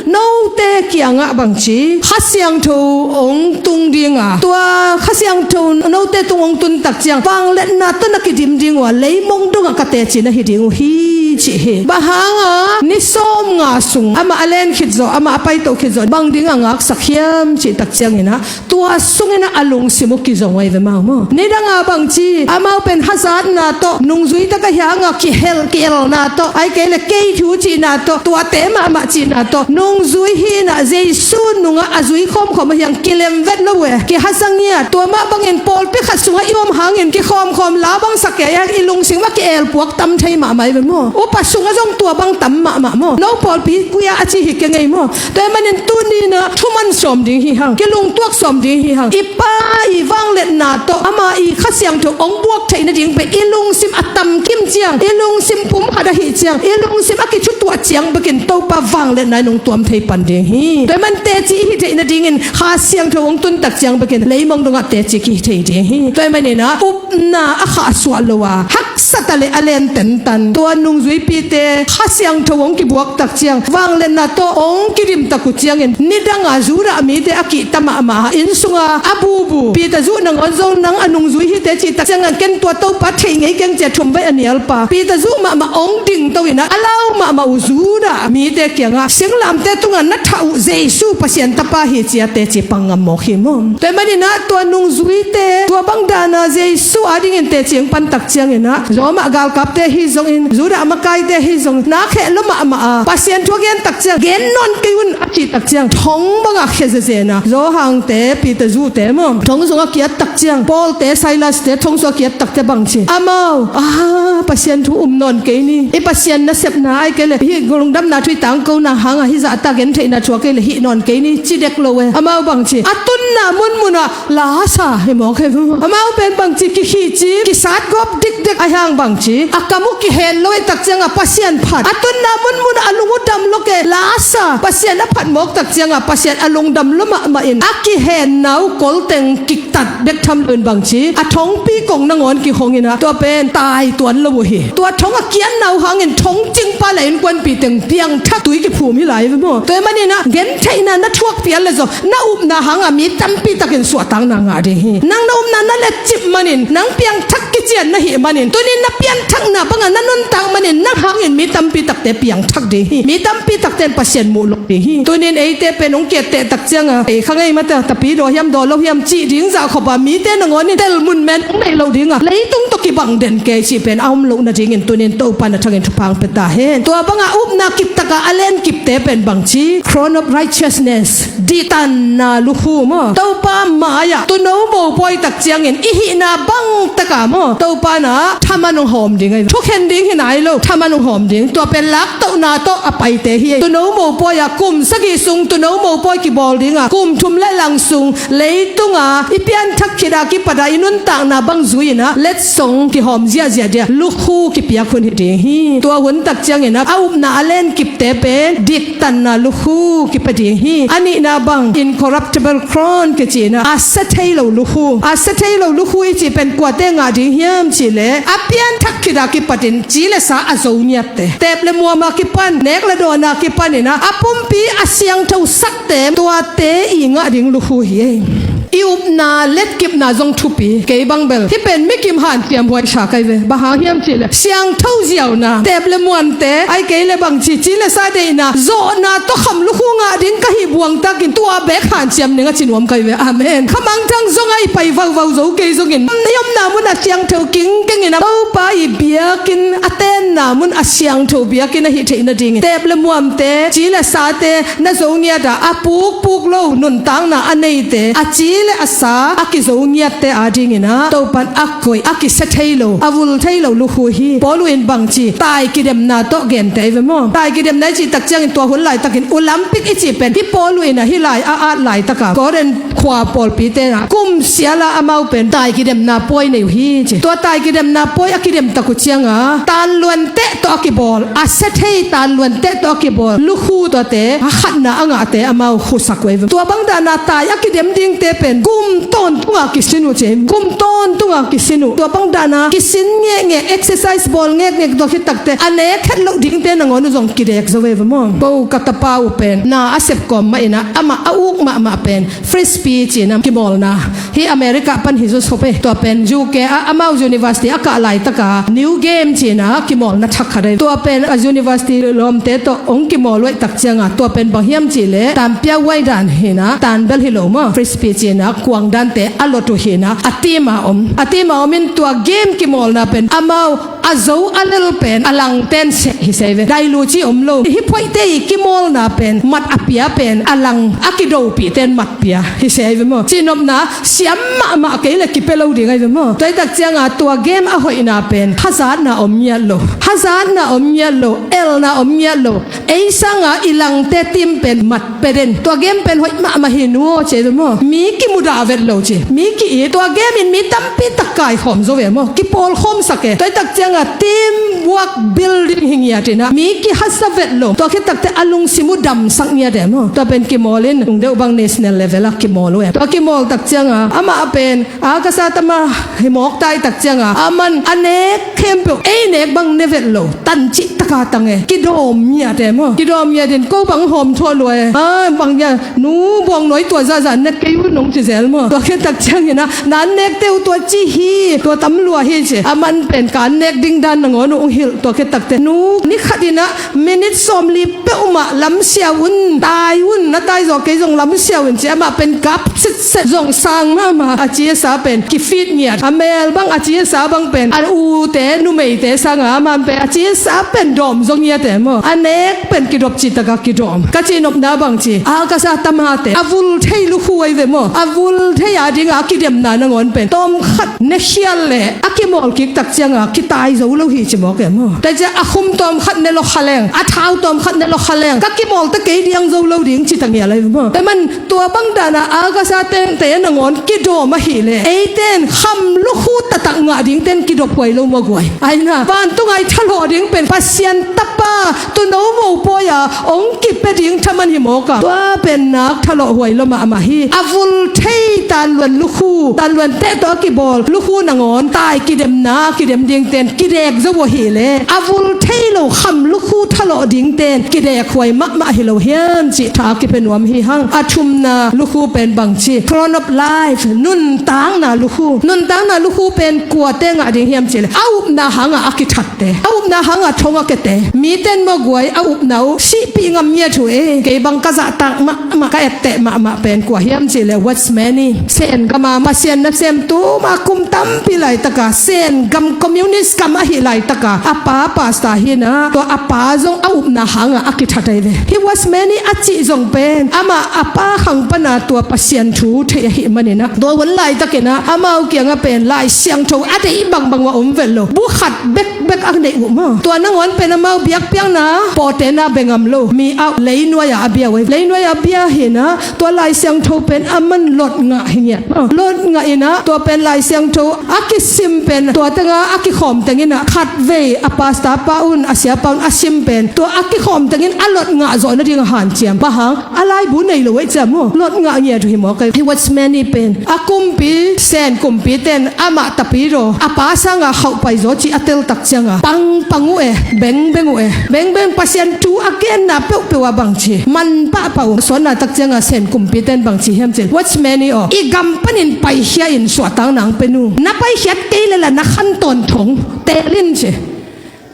note kiangah bangci Kha Siangtho hong tung dinga, tua Kha Siangtho note tung hong tun takciang vangliatna tawh na kidim ding uh a, leimong dongah ka teci na hi ding uh hi cih hi. Bang hanga ni sawmnga sung amah a len khit zawh, amah a paito khit zawh, bang dinga ngaksak hiam cih tak ciangin ah, tua sungin ah a lungsim uh kizong uh hi ve mau maw. Nidanga bangci, amau pen hazatna tawh, nungzui tak a hianga kihel, kielna tawh, ahih kei leh kei thu cihna tawh, tuate mahmah cihna tawh, nungzui hi in ah Jesu nungah a zui khawmkhawm a hiang kilem vet lo uh e, kihazang ngiat, tua mah bangin pawlpi khat sungah i om hangin kikhawmkhawm la bangsak kei a hiang i lungsim ah ki-elpuak tam thei mahmah hi ve maw. Upa sungah zong tua bang tam mahmah maw. No pawlpi kuya a ci hi keng ei maw. Tua ahih manin tuni in ah thuman sawm ding hi hang, kilungtuak sawm ding hi hang. I Pa i vangliatna tawh, ama i Kha Siangtho hong buak theih nading pen i lungsim a tamkim ciang, i lungsim pumkhat ahih ciang, i lungsim a kithutuah ciang bekin Topa vangliatna in hong tuam thei pan ding hi. Tua ahih man teci i hih theih nadingin Kha Siangtho hong tun tak ciang bekin leimong dongah teci kihi thei ding hi. Tua ahih manin ah upna a khahsuah lo a, haksat a le a len tentan, tua nungzuipite Kha Siangtho hong kibuak tak ciang, vangliatna tawh hong kidim tak uh ciangin, nidanga Judah mite a kihta mahmah, inn sunga a bubu Peter zuh nangawn zong nang a nungzui hi teh cih tak ciangin, ken tua Topa thei ngei keng ci-a thumvei a nialpa Peter zuh mahmah hong dingto in ah, a lau mahmah uh Judah mite kiangah, singlamteh tungah na thah uh Jesu Pasian Tapa hi ci-a teci pang ngam mawk hi maw. Tua ahih manin ah tua nungzuite tua bang dana Jesu adingin teci hong pan tak ciangin ah, Roma galkapte hi zongin, Judah makaite hi zongin, na kheh lua mahmah a, Pasian thu a gen tak ciang, gen nawn kei un a cih tak ciang, thong bangah khia zezen a, Johan-te, Peter zuhte maw, thong sungah kiat tak ciang, Paul-te, Silas-te thong sungah kiat tak ciang bang ci? Amau, ah, Pasian thu um nawn kei ni, i Pasian nasepna ahih kei leh hih lungdamna thu i tangkona hangah hih zahta gentheihna thu a kei leh hih nawn kei ni, ci dek lo e. Amau bang ci? A tunna munmunah la sa hi mawk hi. Amau pen bang ci? Kikhihcip, kisatgawp dikdek a hiang bang ci? A kam uh kihen lo ahih tak ciangah Pasian phat. A tunna munmunah a lung uh dam lo kei, la sa, Pasian a phat mawk tak ciangah Pasian a lungdam lua mahmah in a kihenna uh kolteng kiktat bek tham loin bang ci? A thongpi kong nangawn kihong in ah, tua pen tai tuan lo uh hi. Tua thong a kiatna uh hangin thongcingpa le innkuanpih teng piangthak tui kiphum hi lai ve maw. Tua ahih manin ah gentheihna na thuak pian leh zong na upna hangah mi tampi takin suahtakna ngah ding hi. Nang na upna na letcip manin, nang piangthak kician na hih manin, tunin na pianthakna bangah na nuntak manin, nang hangin mi tampi takte piangthak ding hi. Mi tampi takte in Pasian muh lo ding hi. Tunin eite pen hong kiatteh tak ciangah, ei kha ngei mate, tapi daw hiam daw lo hiam cih ding zah khop a, mite nangawn in tel munmen hong neih loh dingah leitung tawh kibang den kei cih pen a om loh nadingin tunin Topa in a thangin thupha hong pia ta hen. Tua bangah upna kiptak a a lenkipte pen bang ci? Crown of righteousness, diktanna lukhu maw. Topa mai-ah tuuno mopawi tak ciangin i hihna bang tak a maw, Topa in ah thaman hong hawm ding ahi. Thukhen ding hi nai lo, thaman hong hawm ding. Tua pen laktohna tawh a paite hi. Tuuno mopawi-ah kum sagih sung tuuno mopawi kibawl dingah, kum thum le lang sung leitungah i pianthak khit a kipat a i nuntakna bang zui in ah letsong kihawm ziahziah dingah lukhu kipiak hun hi ding hi. Tua hun tak ciangin ah a upna a lenkipte pen diktanna lukhu kipia ding hi. A nihna bang incorruptible crown kici in ah, a sia thei lo lukhu. A sia thei lo lukhu i cih pen kuate ngah ding hiam cih leh a pianthak khit a kipatin ci le sa a zo ngiatte, teep le muam a kipan, nek le dawn a kipan in ah a pumpi a siangtho sakte, tuate i ngah ding lukhu hi ei. I upna letkipna zong thupi. Kei bang bel hih pen mikim hanciam huai sa ka hi ve. Bang hang hiam cih leh siangtho ziauna, teep le muamte, ahih kei leh bang ci, ci le sa deihna, zawhna tawh kham lukhu ngah ding ka hih buang takin tua beek hanciam ning a ci nuam ka hi ve. Amen. Kha mangthang zong a i pai vauvau zo kei zongin, i omna mun a siangtho kingkeng in ah Topa i biakinn a tenna mun a siangtho biakinn ahih theih nadingin, teep le muamte, ci le sate na zo ngiat a, a pukpuk lo nuntakna a neite, a ci le a sa a kizo ngiatte adingin ah Topa in a koih, a kisia thei lo, a vul thei lo lukhu hi. Paulu in bang ci? Tai kidemna tawh gente ahi ve maw. Tai kidemna i cih tak ciangin tua hun laitakin Olympic i cih pen hih Paulu in ah hih lai a at laitak a Korin khua pawlpite in ah kum sial a amau pen tai kidemna pawi nei uh hi ci. Tua tai kidemna pawi a kidem tak uh ciangah tanluante tawh a kibawl, a sia thei tanluante tawh a kibawl lukhu tuate, a khatna a ngahte amau khusak uh ahi ve. Tua bang dana tai a kidem dingte pen kum tawntung a kisin uh ci. Kum tawntung a kisin uh. Tua bang dan a kisin ngekngek, exercise bawl ngekngek, tua khit takteh a nek het loh dingte nangawn uh zong kidek zo ve ve maw. Ko ka tapa uh pen na a sep kawm mah in ah, amah a uk mahmah pen frisbee ci-in ah kimawlna, hih America pan hi zaw sop e. Tua pen U K a, amau university a kah laitak a new game ci-in ah kimawlna thak khat ahi. Tua pen a university lawmte tawh hong kimawl uh ahih tak ciang a, tua pen bang hiam cih leh tanpia huai dan hi-in ah, tan bel hi lo maw, frisbee ci-in ah kuang dante a lot uh hi-in ah, a team a om. A team a om in tua game kimawlna pen amau a zo a lel pen a langten seh hi sa hi ve. Dailuci om lo. Hih phoihte i kimawlna pen mat a pia pen a lang a kidopihten mat pia hi sa hi ve maw. Cihnopna siam mahmah kei leh kipia lo ding ahi ve maw. Tua ahih tak ciang a tua game a hoihna pen hazatna om ngiat lo. Hazatna om ngiat lo. Elna om ngiat lo. Ei sang a i langte team pen mat pia den. Tua game pen hoih mahmah hi nu aw ci ahi ve maw. Mi kimudah vet lo ci. Mi ki-it. Tua game in mi tampi tak kaikhawm zo ve maw. Kipawlkhawmsak e. Tua ahih tak ciang a team work building hi ngiat in ah, mi kihasa vet lo. Tua khit takteh a lungsim uh damsak ngiat e maw. Tua pen kimawl in, tung deuh bang national level a kimawl uh e. Tua kimawl tak ciang a, amah pen August a tama hi mawk ta ahih tak ciang a, aman a nek khempeuh ei nek bang ne vet lo. Tan cih tak a tang e. Kidawm ngiat e maw. Kidawm ngiat in ko bang hawm thuah lua e. A, bang hia, nu Buang Nuai, tua zahzah ne kei un, hong ci zel maw. Tua khit tak ciang in ah, na nekte uh tua ci hi, tua tam lua hi ci. Aman pen ka nek ding dan nangawn uh hong hilh. Tua khit takteh nu, ni khat in ah minute sawmli peuhmah lamsiau un, tai un, na tai zaw kei zong lamsiau un ci. Amah pen kap sitset, zong sang mahmah. A ci a sa pen kifit ngiat. A mel bang, a ci a sa bang pen a ute numeite sang a, amah pen a ci a sa pen dawm zaw ngiat e maw. A nek pen kidop cih tak a kidawm. Ka cihnopna bang ci, August a tamate a vul thei lukhu ahi ve maw. A vul thei a ding a kidemna nangawn pen tawmkhat ne khial leh a kimawl kik tak ciang a kitai zo lo hi ci mawk e maw. Tua ciang a khum tawmkhat ne lua kha leng, a thau tawmkhat ne lua kha leng, ka kimawl ta kei diang zo lo ding ci ta ngial ahi ve maw. Tua man tua bang dan a August a tengte nangawn kidawm ahih leh, eite in kham lukhu taktak ngah dingte in kidop huai lo maw guai. Ahi na, vantung a i thalawh ding pen Pasian Tapa, Tuuno mopawi a hong kipia ding thaman hi mawk a. Tua pen nak thalawh huai lua mahmah hi. A vul thei tanluan lukhu, tanluan teh tawh a kibawl lukhu nangawn tai kidemna kidem dingte in kidek zo uh ahih leh, a vul thei lo kham lukhu thalawh dingte in kidek huai mahmah hi lo hiam cih tha kipia nuam hi hang. A thumna lukhu pen bang ci, Throne of Life, nuntakna lukhu. Nuntakna lukhu pen kuate ngah ding hiam cih leh, a upna hang a a kithat te, a upna hang a thong a kiate. Mite in maw guai, a upna uh sihpih ngam ngiat uh e. Kei bang ka zahtak mahmah, ka etteh mahmah pen kua hiam cih leh, Watchman Nee. Sen gam a Pasian nasem tuma kum tampi laitak a, Sen gam, communist gam ahih laitak a, a pa pastor hi-in ah, tua a pa zong a upna hang a a kithat ahi ve. Hih Watchman Nee a cih zong pen amah a pa khang pan a tua Pasian thu thei ahih manin ah, tua hun laitak in ah amau kiang ah pen Lai Siangtho a deih bangbang uh a om vet lo. Bu khat bekbek a neih uh maw. Tua nangawn pen amau biakpiakna pawlpi-in ah bia ngam lo. Mi a, leinuai a a bia uh ahi. Leinuai a a bia hi-in ah, tua Lai Siangtho pen aman lot ngah hi ngiat. Lot ngah in ah, tua pen Lai Siangtho a kisim pen, tua teng a a kikhawm teng in ah, khatvei a pastor pa un, a siapa un a sim pen, tua a kikhawm teng in a lot ngah zawh nading a hanciam. Bang hang, a laibu nei lo ahih ciang maw, lot ngah ngiat uh hi mawk e. Hih Watchman Nee pen a kumpi, Sen kumpite in amah tapidaw, a pa sang a khauh paizaw cih a tel tak ciang a, pangpang uh e, bengbeng uh e. Bengbeng, Pasian thu a genna peuhpeuh ah bang ci, man pahpah uh. Suanna tak ciang a Sen kumpite in bang ci hiam cih leh, Watchman Nee aw, i gam panin paikhia in suahtakna hong pia un. Na paikhiat kei leh lah na khan tawntung, teel in ci.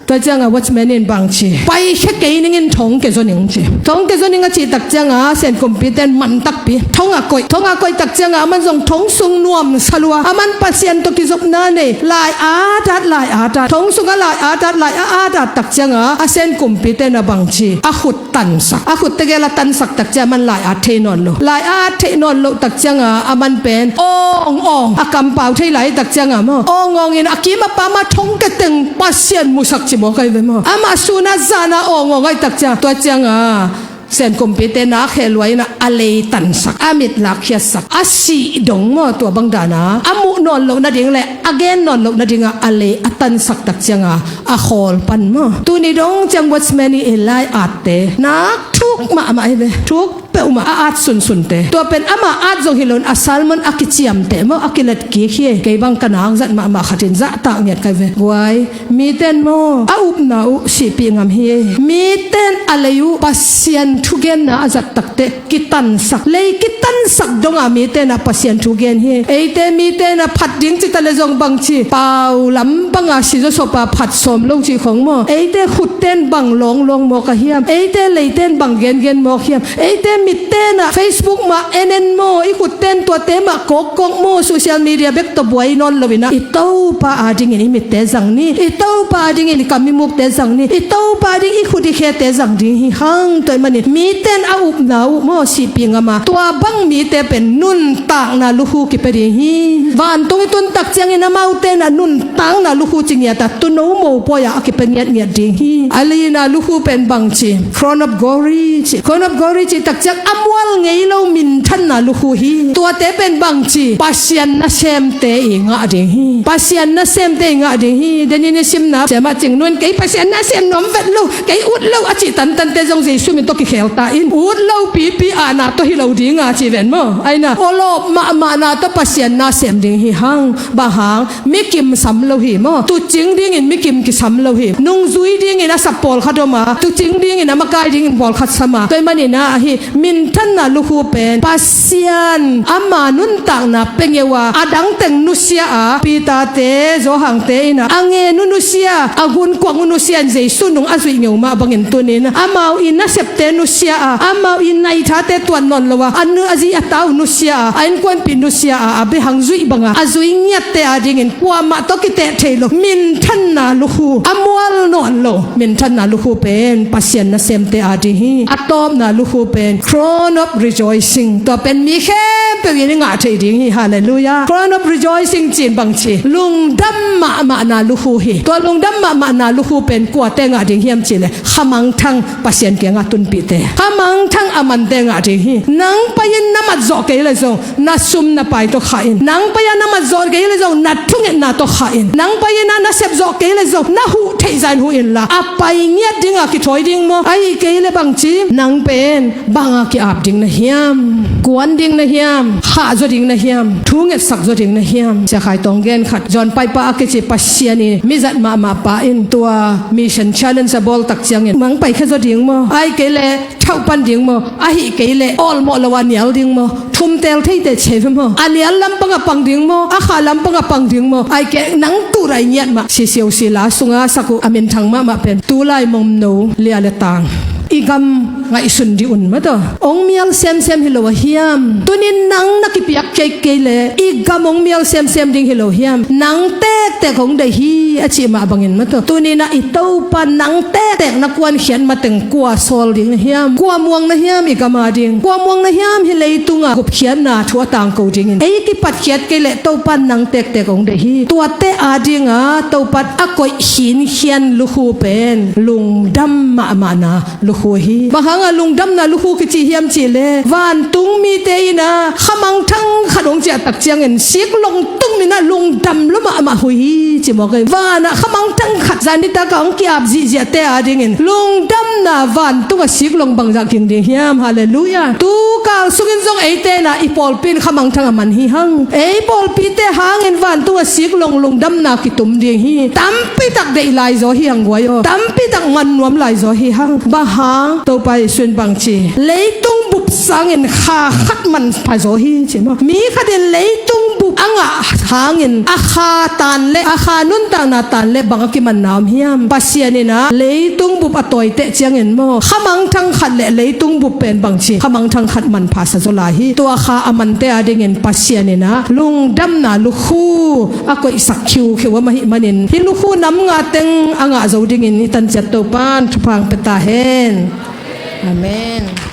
Tua ciang a Watchman Nee in bang ci, paikhia kei ning in thong kia zaw ning ci. Thong kia zaw ning a cih tak ciang a Sen kumpite in man takpi, thong ah koih. Thong ah koih tak ciang a aman zong thong sung nuamsa lua. Aman Pasian tawh kizopna nei, lai-at at, lai-at at. Thong sung ah lai-at at, lai-at at tak ciang a, a Sen kumpite in ah bang ci, a khut tansak. A khut tegel a tansak tak ciang a aman lai-at thei nawn lo. Lai-at thei nawn loh tak ciang a aman pen awng awng, a kampau thei lai tak ciang a maw, awng awng in a kim a pam a thong kia teng Pasian musak ci mawk ahi ve maw. Amah sun a zan a awng awng ahih tak ciang, tua ciang a Sen kumpite in a khe lua in ah a lei tansak, a mit lakkhiatsak, a sih dong maw, tua bang dan a a muh nawn loh nading leh a gen nawn loh nading a a lei a tansak tak ciang a a khawl pan maw. Tuni dong ciang Watchman Nee i lai-atte nak thuk mahmah hi ve. Thuk peuhmah a at sunsunte. Tua pen ama at zong hi loin a sermon a kiciamteh maw, a kilet kik hi. Kei bang ka nang zat mahmah khat in zahtak ngiat kai ve. Guai, mite in maw a upna uh sihpih ngam hi. Mite in a lei uh Pasian thugenna a zat takteh kitansak, lei kitansak donga mite in ah Pasian thu gen hi. Eite mite in ah phat ding cita le zong bangci, pau lam banga sizaw sopa phat sawm lo cih khong maw? Eite khutte in bang lawnglawng mawk a hiam? Eite leite in bang gengen mawk hiam? Eite mitte in ah Facebook mah en en maw? I khutte in tuate mah kawkkawk maw? Social media bek tawh buai nawn loin ah i Topa adingin i mitte zang ni. I Topa adingin i kam i mukte zang ni. I Topa ading i khut i khete zang ding hi hang. Tua ahih manin mite in a upna uh maw sihpih ngam a, tua bang mite pen nuntakna lukhu kipia ding hi. Vantung i tun tak ciangin amaute in ah nuntakna lukhu ci ngiat a, tuuno mopawi ah a kipia ngiatngiat ding hi. A lina lukhu pen bangci, crown of glory ci. Crown of glory cih tak ciang a mual ngei lo minthanna lukhu hi. Tuate pen bangci, Pasian nasemte i ngah ding hi. Pasian nasemte i ngah ding hi. Denin i simna siamah cing nun kei Pasian nasem nuam vet lo, kei ut lo a cih tantante zong Jesu min tawh kikhel ta in. Ut lo pipi ahna tawh hi lo dinga ci ven maw? Aina awlawp mahmahna tawh Pasian nasem ding hi hang. Bang hang? Mi kim sam lo hi maw? Tuucing dingin mi kim kisam lo hi. Nungzui dingin a sap pawlkhat om a, tuucing dingin a makai dingin pawlkhat sam a. Tua ahih manin ah ahi minthanna lukhu pen Pasian ama nuntakna pia ngeu a, a dangteng nusia a, Peter-te, Johan-te in ah a ngen uh nusia, a gunkuang uh nusia in Jesu nung a zuih ngeu mah bangin tunin amau i nasepte nusia a, amau i naithate tuat nawn lo a, a nu a zi a ta uh nusia a, a innkuanpih nusia a, a bia hang zuih banga a zui ngiatte adingin kuamah tawh kiteh thei lo minthanna lukhu, a mual nawn lo minthanna lukhu pen Pasian nasemte ading hi. A tawpna lukhu pen crown of rejoicing. Tua pen mi khempeuh in i ngah thei ding hi. Halleluiah. Crown of rejoicing cih in bangci, lungdam mahmahna lukhu hi. Tua lungdam mahmahna lukhu pen kuate ngah ding hiam cih leh khamangthang Pasian kiangah tunpihte, khamangthang a mante ngah ding hi. Nang pai-in na matzawh kei leh zong na sum na pai tawh khah in. Nang pai-a na matzawh kei leh zong na thungetna tawh khah in. Nang pai-in ah na sepzawh kei leh zong na huh theihzah in huh inla, a pai ngiat dinga kithawi ding maw? Ahih kei leh bangci, nang pen banga ki-ap ding na hiam? Kuan ding na hiam? Khahzaw ding na hiam? Thungetsak zaw ding na hiam? Sia Khai Tawng gen khat, John Piper a kici Pasian i mizat mahmah pa in tua mission challenge a bawl tak ciangin, nang paikhia zaw ding maw? Ahih kei leh thauh pan ding maw? Ahih kei leh awlmawh lo a nial ding maw? Thumtel theite cei ve maw? A nial lampang a pang ding maw? A kha lampang a pang ding maw? Ahih kei nang turai ngiat mah. Sisiu sila sunga sak uh a minthang mahmah pen, tulai momno lia le tang i gam ngaihsun dih un mataw. Hong mial semsem hi lo a hiam? Tunin nang na kipiak kei kei leh i gam hong mial semsem ding hi lo hiam? Nang tektek hong deih hi a cih mah bangin mataw. Tunin ah i Topa nang tektek na kuankhiat mateng kua sawl ding na hiam? Kua muang na hiam i gam ading? Kua muang na hiam hih leitunga gupkhiatna thu a tangko dingin? Ei kipatkhiat kei leh Topa nang tektek hong deih hi. Tuate adinga Topa a koih khinkhian lukhu pen lungdam mahmahna lukhu hi. Bang hanga lungdamna lukhu kici hiam cih leh, vantung mite in ah khamangthang khat hong ciah tak ciangin siklong tung in ah lungdam lua mahmah uh hi ci mawk hi. Van ah khamangthang khat zan nitak a hong ki-ap zihziahte adingin lungdamna vantung a siklong bangzah ging ding hiam? Halleluiah. Tu kal sungin zong eite in ah i pawlpi in khamangthang a man hi hang. Ei pawlpite hangin vantung a siklong lungdamna kitum ding hi. Tampi tak deih lai zaw hi hang guai aw. Tampi tak man nuam lai zaw hi hang. Bang hang? Topa Jesu in bangci, leitung bup sangin kha khat manpha zaw hi ci maw? Mi khat in leitung bup a ngah hangin a kha tan le a kha nuntakna tan le bang a kimanna om hiam? Pasian in ah leitung bup a tawiteh ciangin maw, khamangthang khat le leitung bup pen bangci, khamangthang khat manpha sa zaw lai hi. Tua kha a mante adingin Pasian in ah lungdamna lukhu a koihsak khiukhiu om ahih manin hih lukhu nam nga teng a ngah zo dingin i tanciat Topa in thupha hong pia ta hen. Amen.